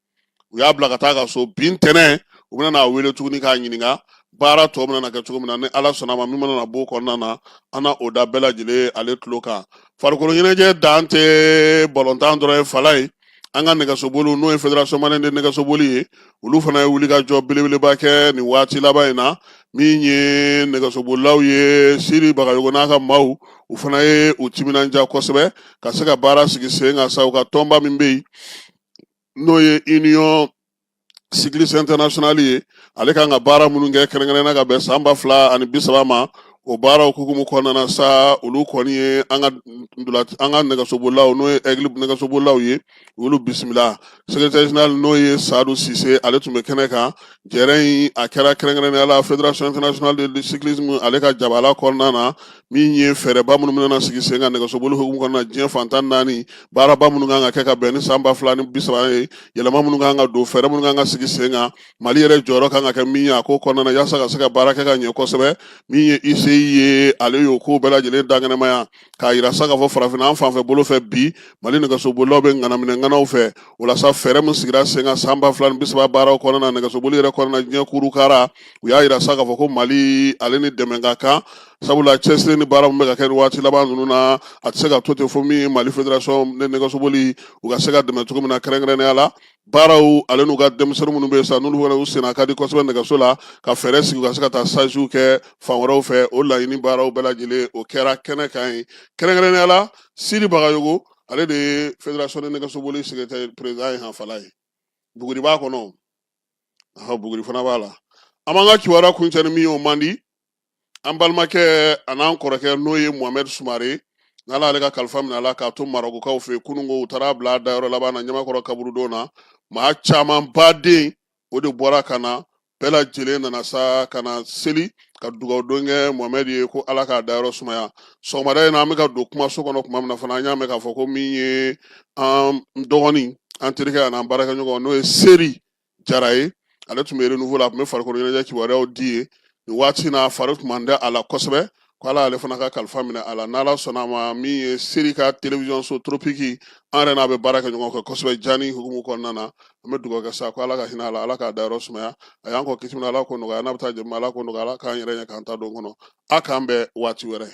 U y'a bila ka taa ka so. Bi ntɛnɛn, u bɛna n'a wele tuguni k'a ɲininka baara tɔ bɛna na kɛ cogo min na. Ni Ala sɔnna ma, min mana na b'o kɔnɔna na, an na o da bɛɛ lajɛlen ale tulo kan. Farikolo ɲɛnajɛ dan tɛ balontan dɔrɔn ye, Falaye. An ka nɛgɛsoboliw, n'o ye Fédération malienne de nɛgɛsoboli ye, olu fana ye wulikajɔ belebeleba kɛ nin waati laban in na. Min ye nɛgɛsobolilaw ye, Siri Bagayogo n'a ka maaw, u fana ye u timinanja kosɛbɛ ka se ka baara sigi sen kan sa. U ka tɔnba min bɛ yen, n'o ye Union cycliste internationale ye, ale kan ka baara minnu kɛ kɛrɛnkɛrɛnnenya ka bɛn san 2030 ma, o O baaraw hukumu kɔnɔna na sa, olu kɔni ye an ka an ka nɛgɛsobolilaw, n'o ye Aigle nɛgɛsobolilaw ye, olu bisimila. Secrétaire général, n'o ye Sadu Sise, ale tun bɛ kɛnɛ kan. Jɛrɛ in a kɛra kɛrɛnkɛrɛnnenya la Fédération internationale de cyclisme ale ka jabala kɔnɔna na, min ye fɛɛrɛba minnu bɛna sigi sen kan nɛgɛsoboli hukumu kɔnɔna na diɲɛ fan 14, baaraba minnu kan ka kɛ ka bɛn ni san 2030 ye, yɛlɛma minnu kan ka don, fɛɛrɛ minnu kan ka sigi sen kan, Mali yɛrɛ jɔyɔrɔ kan ka kɛ min ye a ko kɔnɔna na, yaasa ka se ka baara kɛ ka ɲɛ kosɛbɛ. Min ye UCI ye, ale y'o ko bɛɛ lajɛlen dankɛnɛmaya k'a yira sa k'a fɔ farafinna an fanfɛ bolo fɛ bi, Mali nɛgɛsobolilaw bɛ ŋanaminɛ ŋanaw fɛ. O la sa, fɛɛrɛ min sigira sen kan san 2030 baaraw kɔnɔna na, nɛgɛsoboli yɛrɛ kɔnɔna na diɲɛ kurukara, u y'a yira sa k'a fɔ ko Mali ale ni dɛmɛ ka kan, sabula cɛsiri ni baara min bɛ ka kɛ nin waati laban ninnu na, a tɛ se ka to ten fo min ye Mali fédération nɛgɛsoboli, u ka se ka dɛmɛ cogo min na, kɛrɛnkɛrɛnnenya la baaraw ale n'u ka denmisɛnnin minnu bɛ yen sa, n'olu fana u senna ka di kosɛbɛ nɛgɛso la, ka fɛɛrɛ sigi u ka se ka taa stagew kɛ fan wɛrɛw fɛ. O laɲini baaraw bɛɛ lajɛlen, o kɛra kɛnɛ kan yen. Kɛrɛnkɛrɛnnenya la, Sidi Bagayogo, ale de ye fédération de nɛgɛsoboli secrétaire président ye, hanfala ye. Buguri b'a kɔnɔ, buguri fana b'a la. An b'an ka kibaruya kuncɛ ni min ye, o man di an balimakɛ an'an kɔrɔkɛ, n'o ye Mohamed Sumare, n'Ala ale ka kalifa minɛ a la k'a to Marɔkukaw fɛ yen kununko. U taara bila a dayɔrɔ laban na Ɲamakɔrɔ kaburudon na. Maa caman baden o de bɔra ka na, bɛɛ lajɛlen nana sa ka na seli ka dugawu don kɛ Mohamed ye ko Ala k'a dayɔrɔ sumaya. Sɔgɔmada in na, an bɛ ka don kumaso kɔnɔ tuma min na fana, an y'a mɛn k'a fɔ ko min ye an dɔgɔnin, an terikɛ an'an baarakɛɲɔgɔn, n'o ye Seri Jara ye, ale tun bɛ Renouveau la, a tun bɛ farikolo ɲɛnajɛ kibaruyaw di yen. Nin waati in na, fari tun man di a la kosɛbɛ, ko Ala ale fana ka kalifa minɛ a la. N'Ala sɔnna a ma, min ye Seri ka télévision so Tropique, an yɛrɛ n'a bɛ baara kɛ ɲɔgɔn fɛ kosɛbɛ jani hukumu kɔnɔna na, an bɛ dugawu kɛ sa ko Ala ka hinɛ a la, Ala k'a dayɔrɔ sumaya. A y'an kɔ kisi min na, Ala k'o nɔgɔya. N'a bɛ taa jɛma, Ala k'o nɔgɔya. Ala k'an yɛrɛ ɲɛ k'an ta don kɔnɔ. A k'an bɛn waati wɛrɛ.